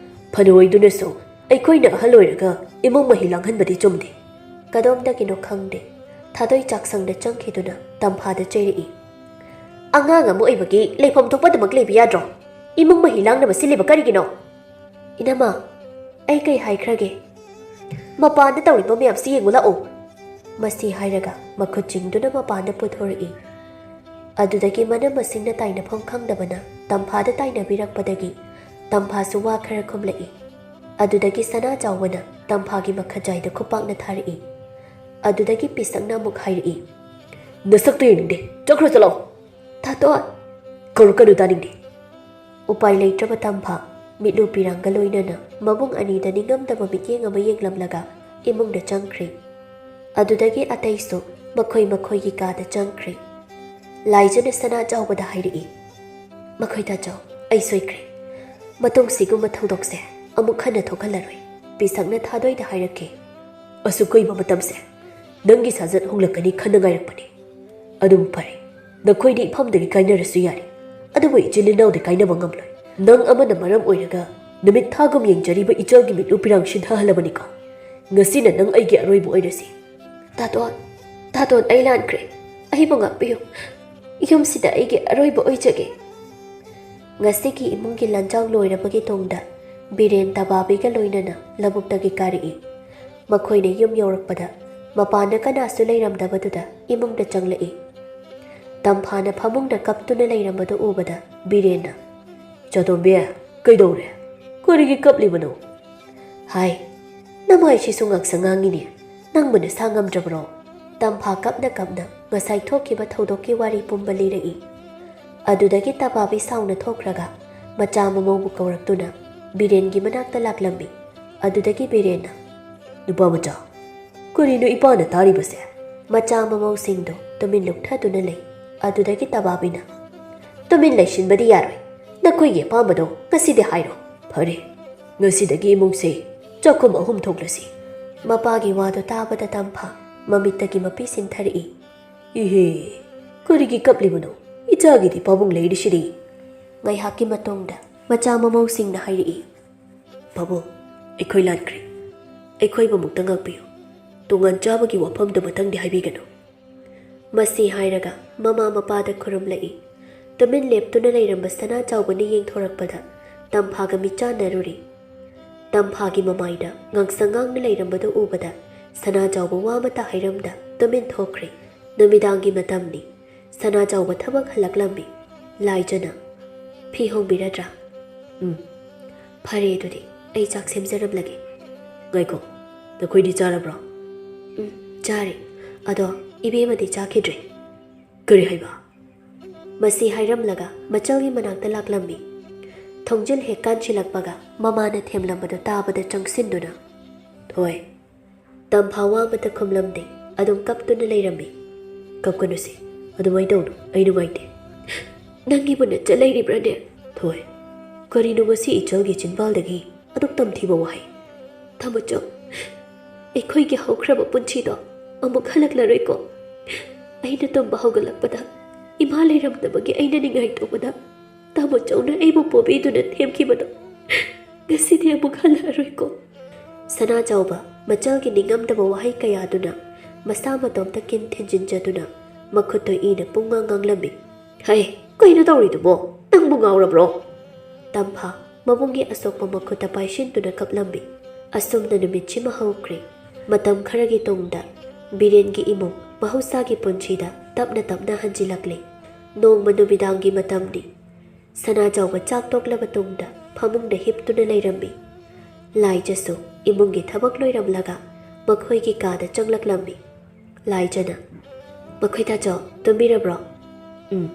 "ꯐꯅ ꯑꯣꯏꯗꯨꯅꯁꯨ, ꯑꯩꯈꯣꯏꯅ ꯑꯍꯜ ꯑꯣꯏꯔꯒ ꯏꯃꯨꯡ ꯃꯍꯤ ꯂꯥꯡꯍꯟꯕꯗꯤ ꯆꯨꯝꯗꯦ꯫" ꯀꯗꯣꯝꯗꯒꯤꯅꯣ ꯈꯪꯗꯦ, ꯊꯥꯗꯣꯏ ꯆꯥꯛꯁꯪꯗ ꯆꯪꯈꯤꯗꯨꯅ ꯇꯝꯐꯥꯗ ꯆꯩꯔꯛꯏ꯫ "ꯑꯉꯥꯡ ꯑꯃ ꯑꯣꯏꯕꯒꯤ ꯂꯩꯐꯝ ꯊꯣꯛꯄ ꯑꯗꯨꯃꯛ ꯂꯩꯕ ꯌꯥꯗ꯭ꯔꯣ? ꯏꯃꯨꯡ ꯃꯍꯤ ꯂꯥꯡꯅꯕ ꯁꯤꯜꯂꯤꯕ ꯀꯔꯤꯒꯤꯅꯣ?" "ꯏꯅꯝꯃ, ꯑꯩ ꯀꯩ ꯍꯥꯏꯈ꯭ꯔꯒꯦ? ꯃꯄꯥꯟꯗ ꯇꯧꯔꯤꯕ ꯃꯌꯥꯝꯁꯤ ꯌꯦꯡꯉꯨ ꯂꯥꯛꯑꯣ꯫" ꯃꯁꯤ ꯍꯥꯏꯔꯒ ꯃꯈꯨꯠ ꯆꯤꯡꯗꯨꯅ ꯃꯄꯥꯟꯗ ꯄꯨꯊꯣꯔꯛꯏ꯫ ꯑꯗꯨꯗꯒꯤ ꯃꯅꯝ ꯃꯁꯤꯡꯅ ꯇꯥꯏꯅꯐꯝ ꯈꯪꯗꯕꯅ ꯇꯝꯐꯥꯗ ꯇꯥꯏꯅꯕꯤꯔꯛꯄꯗꯒꯤ ꯇꯝꯐꯥꯁꯨ ꯋꯥ ꯈꯔ ꯈꯨꯝꯂꯛꯏ꯫ ꯑꯗꯨꯗꯒꯤ ꯁꯅꯥ ꯆꯥꯎꯕꯅ ꯇꯝꯐꯥꯒꯤ ꯃꯈꯖꯥꯏꯗ ꯈꯨꯄꯥꯛꯅ ꯊꯥꯔꯛꯏ꯫ ꯑꯗꯨꯗꯒꯤ ꯄꯤꯁꯛꯅ ꯑꯃꯨꯛ ꯍꯥꯏꯔꯛꯏ꯫ "ꯅꯁꯛꯇꯨ ꯌꯦꯡꯅꯤꯡꯗꯦ, ꯆꯠꯈ꯭ꯔꯣ ꯆꯠꯂꯣ!" "ꯇꯥꯇꯣꯟ!" "ꯀꯧꯔꯛꯀꯅꯨ, ꯇꯥꯅꯤꯡꯗꯦ!" ꯎꯄꯥꯏ ꯂꯩꯇ꯭ꯔꯕ ꯇꯝꯐꯥ ꯃꯤꯠꯂꯨ ꯄꯤꯔꯥꯡꯒ ꯂꯣꯏꯅꯅ ꯃꯕꯨꯡ ꯑꯅꯤꯗ ꯅꯤꯡꯉꯝꯗꯕ ꯃꯤꯠꯌꯦꯡ ꯑꯃ ꯌꯦꯡꯂꯝꯂꯒ ꯏꯃꯨꯡꯗ ꯆꯪꯈ꯭ꯔꯦ꯫ ꯑꯗꯨꯗꯒꯤ ꯑꯇꯩꯁꯨ ꯃꯈꯣꯏ ꯃꯈꯣꯏꯒꯤ ꯀꯥꯗ ꯆꯪꯈ꯭ꯔꯦ꯫ ꯂꯥꯏꯖꯅ ꯁꯅꯥ ꯆꯥꯎꯕꯗ ꯍꯥꯏꯔꯛꯏ, "ꯃꯈꯣꯏ ꯇꯥꯆꯧ, ꯑꯩ ꯁꯣꯏꯈ꯭ꯔꯦ꯫ ꯃꯇꯨꯡ ꯁꯤꯒꯨꯝꯕ ꯊꯧꯗꯣꯛꯁꯦ ꯑꯃꯨꯛ ꯍꯟꯅ ꯊꯣꯛꯍꯜꯂꯔꯣꯏ꯫" ꯄꯤꯁꯛꯅ ꯊꯥꯗꯣꯏꯗ ꯍꯥꯏꯔꯛꯈꯤ, "ꯑꯁꯨꯛ ꯀꯨꯏꯕ ꯃꯇꯝꯁꯦ ꯅꯪꯒꯤ ꯁꯥꯖꯠ ꯍꯣꯡꯂꯛꯀꯅꯤ ꯈꯟꯅ ꯉꯥꯏꯔꯛꯄꯅꯤ꯫ ꯑꯗꯨꯝ ꯐꯔꯦ, ꯅꯈꯣꯏꯗꯤ ꯏꯐꯝꯗꯒꯤ ꯀꯥꯏꯅꯔꯁꯨ ꯌꯥꯔꯦ, ꯑꯗꯨꯕꯨ ꯏꯆꯤꯜ ꯏꯅꯥꯎꯗꯤ ꯀꯥꯏꯅꯕ ꯉꯝꯂꯣꯏ꯫ ꯅꯪ ꯑꯃꯅ ꯃꯔꯝ ꯑꯣꯏꯔꯒ ꯅꯨꯃꯤꯠ ꯊꯥꯒꯨꯝ ꯌꯦꯡꯖꯔꯤꯕ ꯏꯆꯜꯒꯤ ꯃꯤꯠꯂꯨ ꯄꯤꯔꯥꯡ ꯁꯤꯟꯊꯍꯜꯂꯕꯅꯤꯀꯣ꯫ ꯉꯁꯤꯅ ꯅꯪ ꯑꯩꯒꯤ ꯑꯔꯣꯏꯕ ꯑꯣꯏꯔꯁꯤ꯫" "ꯇꯥꯇꯣꯟ, ꯇꯥꯇꯣꯟ, ꯑꯩ ꯂꯥꯟꯈ꯭ꯔꯦ꯫ ꯑꯩꯕꯨ ꯉꯥꯛꯄꯤꯌꯨ꯫ ꯌꯨꯝꯁꯤꯗ ꯑꯩꯒꯤ ꯑꯔꯣꯏꯕ ꯑꯣꯏꯖꯒꯦ꯫" ꯉꯁꯤꯒꯤ ꯏꯃꯨꯡꯒꯤ ꯂꯥꯟꯖꯥꯎ ꯂꯣꯏꯔꯕꯒꯤ ꯇꯨꯡꯗ ꯕꯤꯔꯦꯟ ꯇꯕꯥꯕꯤꯒ ꯂꯣꯏꯅꯅ ꯂꯧꯕꯨꯛꯇꯒꯤ ꯀꯥꯔꯛꯏ꯫ ꯃꯈꯣꯏꯅ ꯌꯨꯝ ꯌꯧꯔꯛꯄꯗ ꯃꯄꯥꯟꯗ ꯀꯅꯥꯁꯨ ꯂꯩꯔꯝꯗꯕꯗꯨꯗ ꯏꯃꯨꯡꯗ ꯆꯪꯂꯛꯏ꯫ ꯇꯝꯐꯥꯅ ꯐꯃꯨꯡꯗ ꯀꯞꯇꯨꯅ ꯂꯩꯔꯝꯕꯗꯨ ꯎꯕꯗ ꯕꯤꯔꯦꯟꯅ, "ꯏꯆꯥꯇꯣꯝꯕꯤ, ꯀꯩꯗꯧꯔꯦ? ꯀꯔꯤꯒꯤ ꯀꯞꯂꯤꯕꯅꯣ?" "ꯍꯥꯏ, ꯅꯃꯥꯏꯁꯤꯁꯨ ꯉꯥꯡꯁꯪ ꯉꯥꯡꯉꯤꯅꯦ, ꯅꯪꯕꯨ ꯅꯁꯥ ꯉꯝꯗ꯭ꯔꯕ꯭ꯔꯣ?" ꯇꯝꯐꯥ ꯀꯞꯅ ꯀꯞꯅ ꯉꯁꯥꯏ ꯊꯣꯛꯈꯤꯕ ꯊꯧꯗꯣꯛꯀꯤ ꯋꯥꯔꯤ ꯄꯨꯝꯕ ꯂꯤꯔꯛꯏ꯫ ꯑꯗꯨꯗꯒꯤ ꯇꯕꯥꯕꯤ ꯁꯥꯎꯅ ꯊꯣꯛꯈ꯭ꯔꯒ ꯃꯆꯥ ꯃꯃꯧꯕꯨ ꯀꯧꯔꯛꯇꯨꯅ ꯕꯤꯔꯦꯟꯒꯤ ꯃꯅꯥꯛꯇ ꯂꯥꯛꯂꯝꯃꯤ꯫ ꯑꯗꯨꯗꯒꯤ ꯕꯤꯔꯦꯟꯅ, "ꯅꯨꯄꯥ ꯃꯆꯥ, ꯀꯔꯤꯅꯣ ꯏꯄꯥꯅ ꯇꯥꯔꯤꯕꯁꯦ?" ꯃꯆꯥ ꯃꯃꯧꯁꯤꯡꯗꯨ ꯇꯨꯃꯤꯟ ꯂꯨꯞꯊꯗꯨꯅ ꯂꯩ꯫ ꯑꯗꯨꯗꯒꯤ ꯇꯕꯥꯕꯤꯅ, "ꯇꯨꯃꯤꯟ ꯂꯩꯁꯤꯟꯕꯗꯤ ꯌꯥꯔꯣꯏ꯫ ꯅꯈꯣꯏꯒꯤ ꯑꯄꯥꯝꯕꯗꯣ ꯉꯁꯤꯗꯤ ꯍꯥꯏꯔꯣ꯫ ꯐꯔꯦ, ꯉꯁꯤꯗꯒꯤ ꯏꯃꯨꯡꯁꯦ ꯆꯥꯛꯈꯨꯝ ꯑꯍꯨꯝ ꯊꯣꯛꯂꯁꯤ꯫" ꯃꯄꯥꯒꯤ ꯋꯥꯗꯨ ꯇꯥꯕꯗ ꯇꯝꯐꯥ ꯃꯃꯤꯠꯇꯒꯤ ꯃꯄꯤ ꯁꯤꯟꯊꯔꯛꯏ꯫ "ꯏꯍꯦ, ꯀꯔꯤꯒꯤ ꯀꯞꯂꯤꯕꯅꯣ? ꯏꯆꯥꯒꯤꯗꯤ ꯄꯥꯕꯨꯡ ꯂꯩꯔꯤꯁꯤꯗꯤ꯫" ꯉꯥꯏꯍꯥꯛꯀꯤ ꯃꯇꯨꯡꯗ ꯃꯆꯥ ꯃꯃꯧꯁꯤꯡꯅ ꯍꯥꯏꯔꯛꯏ, "ꯄꯥꯕꯨꯡ, ꯑꯩꯈꯣꯏ ꯂꯥꯟꯈ꯭ꯔꯦ꯫ ꯑꯩꯈꯣꯏꯕꯨ ꯑꯃꯨꯛꯇ ꯉꯥꯛꯄꯤꯌꯨ꯫ ꯇꯣꯉꯥꯟ ꯆꯥꯕꯒꯤ ꯋꯥꯐꯝꯗꯨ ꯃꯊꯪꯗꯤ ꯍꯥꯏꯕꯤꯒꯅꯨ꯫" ꯃꯁꯤ ꯍꯥꯏꯔꯒ ꯃꯃꯥ ꯃꯄꯥꯗ ꯈꯨꯔꯨꯝꯂꯛꯏ꯫ ꯇꯨꯃꯤꯟ ꯂꯦꯞꯇꯨꯅ ꯂꯩꯔꯝꯕ ꯁꯅꯥ ꯆꯥꯎꯕꯅ ꯌꯦꯡꯊꯣꯔꯛꯄꯗ ꯇꯝꯐꯥꯒ ꯃꯤꯠꯆꯥꯟꯅꯔꯨꯔꯤ꯫ ꯇꯝꯐꯥꯒꯤ ꯃꯃꯥꯏꯗ ꯉꯥꯡꯁꯪ ꯉꯥꯡꯅ ꯂꯩꯔꯝꯕꯗꯨ ꯎꯕꯗ ꯁꯅꯥ ꯆꯥꯎꯕ ꯋꯥ ꯑꯃꯠꯇ ꯍꯥꯏꯔꯝꯗ ꯇꯨꯃꯤꯟ ꯊꯣꯛꯈ꯭ꯔꯦ꯫ ꯅꯨꯃꯤꯗꯥꯡꯒꯤ ꯃꯇꯝꯅꯤ꯫ ꯁꯅꯥ ꯆꯥꯎꯕ ꯊꯕꯛ ꯍꯜꯂꯛꯂꯝꯃꯤ꯫ "ꯂꯥꯏꯖꯅ ꯐꯤ ꯍꯣꯡꯕꯤꯔꯗ꯭ꯔꯥ?" "ꯎꯝ, ꯐꯔꯦ, ꯑꯗꯨꯗꯤ ꯑꯩ ꯆꯥꯛ ꯁꯦꯝꯖꯔꯝꯂꯒꯦ꯫" "ꯉꯥꯏꯈꯣ, ꯅꯈꯣꯏꯗꯤ ꯆꯥꯔꯕ꯭ꯔꯣ?" "ꯎꯝ, ꯆꯥꯔꯦ꯫ ꯑꯗꯣ ꯏꯕꯦꯝꯃꯗꯤ ꯆꯥꯈꯤꯗ꯭ꯔꯦ꯫" "ꯀꯔꯤ ꯍꯥꯏꯕ?" ꯃꯁꯤ ꯍꯥꯏꯔꯝꯂꯒ ꯃꯆꯜꯒꯤ ꯃꯅꯥꯛꯇ ꯂꯥꯛꯂꯝꯃꯤ꯫ ꯊꯣꯡꯖꯤꯜ ꯍꯦꯛ ꯀꯥꯟꯁꯤꯜꯂꯛꯄꯒ ꯃꯃꯥꯅ ꯊꯦꯝꯂꯝꯕꯗꯨ ꯇꯥꯕꯗ ꯆꯪꯁꯤꯟꯗꯨꯅ, "ꯊꯣꯏ, ꯇꯝꯐꯥ ꯋꯥ ꯑꯃꯠꯇ ꯈꯨꯝꯂꯝꯗꯦ꯫ ꯑꯗꯨꯝ ꯀꯞꯇꯨꯅ ꯂꯩꯔꯝꯃꯤ꯫ "ꯀꯞꯀꯅꯨꯁꯦ, ꯑꯗꯨꯃꯥꯏꯅ ꯇꯧꯅꯨ, ꯑꯩ ꯅꯨꯡꯉꯥꯏꯇꯦ꯫" "ꯅꯪꯒꯤꯕꯨ ꯅꯆꯜ ꯂꯩꯔꯤꯕ꯭ꯔꯅꯦ?" "ꯊꯣꯏ, ꯀꯔꯤꯅꯣ ꯉꯁꯤ ꯏꯆꯜꯒꯤ ꯆꯤꯟꯕꯥꯜꯗꯒꯤ ꯑꯗꯨꯛ ꯇꯝꯊꯤꯕ ꯋꯥꯍꯩ?" "ꯇꯥꯃꯣꯆꯧ, ꯑꯩꯈꯣꯏꯒꯤ ꯍꯧꯈ꯭ꯔꯕ ꯄꯨꯟꯁꯤꯗꯣ ꯑꯃꯨꯛ ꯍꯜꯂꯛꯂꯔꯣꯏꯀꯣ꯫ ꯑꯩꯅ ꯇꯨꯝꯕ ꯍꯧꯒꯠꯂꯛꯄꯗ ꯏꯃꯥ ꯂꯩꯔꯝꯗꯕꯒꯤ ꯑꯩꯅ ꯅꯤꯡꯉꯥꯏ ꯇꯧꯕꯗ ꯇꯥꯃꯣꯆꯧꯅ ꯑꯩꯕꯨ ꯄꯣꯕꯤꯗꯨꯅ ꯊꯦꯝꯈꯤꯕꯗꯣ ꯉꯁꯤꯗꯤ ꯑꯃꯨꯛ ꯍꯜꯂꯛꯑꯔꯣꯏꯀꯣ꯫" ꯁꯅꯥ ꯆꯥꯎꯕ ꯃꯆꯜꯒꯤ ꯅꯤꯡꯉꯝꯗꯕ ꯋꯥꯍꯩ ꯀꯌꯥꯗꯨꯅ ꯃꯁꯥ ꯃꯇꯣꯝꯇ ꯀꯤꯟ ꯊꯤꯟꯖꯤꯟꯖꯗꯨꯅ ꯃꯈꯨꯠꯇꯣ ꯏꯅ ꯄꯨꯡꯉꯥꯡ ꯉꯥꯡꯂꯝꯃꯤ꯫ "ꯍꯩ, ꯀꯩꯅꯣ ꯇꯧꯔꯤꯗꯨꯕꯣ? ꯅꯪꯕꯨ ꯉꯥꯎꯔꯕ꯭ꯔꯣ?" ꯇꯝꯐꯥ ꯃꯕꯨꯡꯒꯤ ꯑꯁꯣꯛꯄ ꯃꯈꯨꯠꯇ ꯄꯥꯏꯁꯤꯟꯗꯨꯅ ꯀꯞꯂꯝꯃꯤ꯫ ꯑꯁꯨꯝꯅ ꯅꯨꯃꯤꯠꯁꯤꯃ ꯍꯧꯈ꯭ꯔꯦ꯫ ꯃꯇꯝ ꯈꯔꯒꯤ ꯇꯨꯡꯗ ꯕꯤꯔꯦꯟꯒꯤ ꯏꯃꯨꯡ ꯃꯍꯧꯁꯥꯒꯤ ꯄꯨꯟꯁꯤꯗ ꯇꯞꯅ ꯇꯞꯅ ꯍꯟꯖꯤꯜꯂꯛꯂꯦ꯫ ꯅꯣꯡꯃ ꯅꯨꯃꯤꯗꯥꯡꯒꯤ ꯃꯇꯝꯅꯤ꯫ ꯁꯅꯥꯖꯥꯎꯕ ꯆꯥꯛ ꯇꯣꯛꯂꯕ ꯇꯨꯡꯗ ꯐꯃꯨꯡꯗ ꯍꯤꯞꯇꯨꯅ ꯂꯩꯔꯝꯃꯤ꯫ ꯂꯥꯏꯖꯁꯨ ꯏꯃꯨꯡꯒꯤ ꯊꯕꯛ ꯂꯣꯏꯔꯝꯂꯒ ꯃꯈꯣꯏꯒꯤ ꯀꯥꯗ ꯆꯪꯂꯛꯂꯝꯃꯤ꯫ ꯂꯥꯏꯖꯅ, "ꯃꯈꯣꯏ ꯇꯥꯆꯧ ꯇꯨꯝꯕꯤꯔꯕ꯭ꯔꯣ?" "ꯎꯝ꯫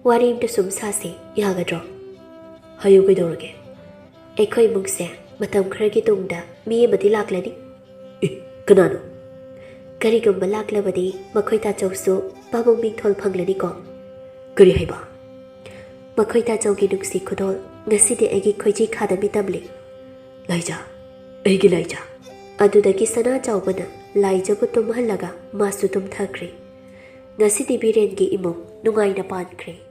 ꯋꯥꯔꯤ ꯑꯝꯇ ꯁꯨꯝ ꯁꯥꯁꯦ, ꯌꯥꯒꯗ꯭ꯔꯣ?" "ꯍꯥꯏꯌꯨ, ꯀꯩꯗꯧꯔꯒꯦ?" "ꯑꯩꯈꯣꯏ ꯏꯃꯨꯡꯁꯦ ꯃꯇꯝ ꯈꯔꯒꯤ ꯇꯨꯡꯗ ꯃꯤ ꯑꯃꯗꯤ ꯂꯥꯛꯂꯅꯤ꯫" "ꯑꯦ, ꯀꯅꯥꯅꯣ?" "ꯀꯔꯤꯒꯨꯝꯕ ꯂꯥꯛꯂꯕꯗꯤ ꯃꯈꯣꯏ ꯇꯥꯆꯧꯁꯨ ꯄꯥꯕꯨꯡ ꯃꯤꯡꯊꯣꯜ ꯐꯪꯂꯅꯤꯀꯣ꯫" "ꯀꯔꯤ ꯍꯥꯏꯕ?" "ꯃꯈꯣꯏ ꯇꯥꯆꯧꯒꯤ ꯅꯨꯡꯁꯤ ꯈꯨꯗꯣꯜ ꯉꯁꯤꯗꯤ ꯑꯩꯒꯤ ꯈꯣꯏꯖꯤ ꯈꯥꯗ ꯃꯤꯠ ꯇꯝꯂꯤ꯫" "ꯂꯥꯏꯖ, ꯑꯩꯒꯤ ꯂꯥꯏꯖ!" ꯑꯗꯨꯗꯒꯤ ꯁꯅꯥ ꯆꯥꯎꯕꯅ ꯂꯥꯏꯖꯕꯨ ꯇꯨꯝꯍꯜꯂꯒ ꯃꯥꯁꯨ ꯇꯨꯝꯊꯈ꯭ꯔꯦ꯫ ꯉꯁꯤꯗꯤ ꯕꯤꯔꯦꯟꯒꯤ ꯏꯃꯨꯡ ꯅꯨꯡꯉꯥꯏꯅ ꯄꯥꯟꯈ꯭ꯔꯦ꯫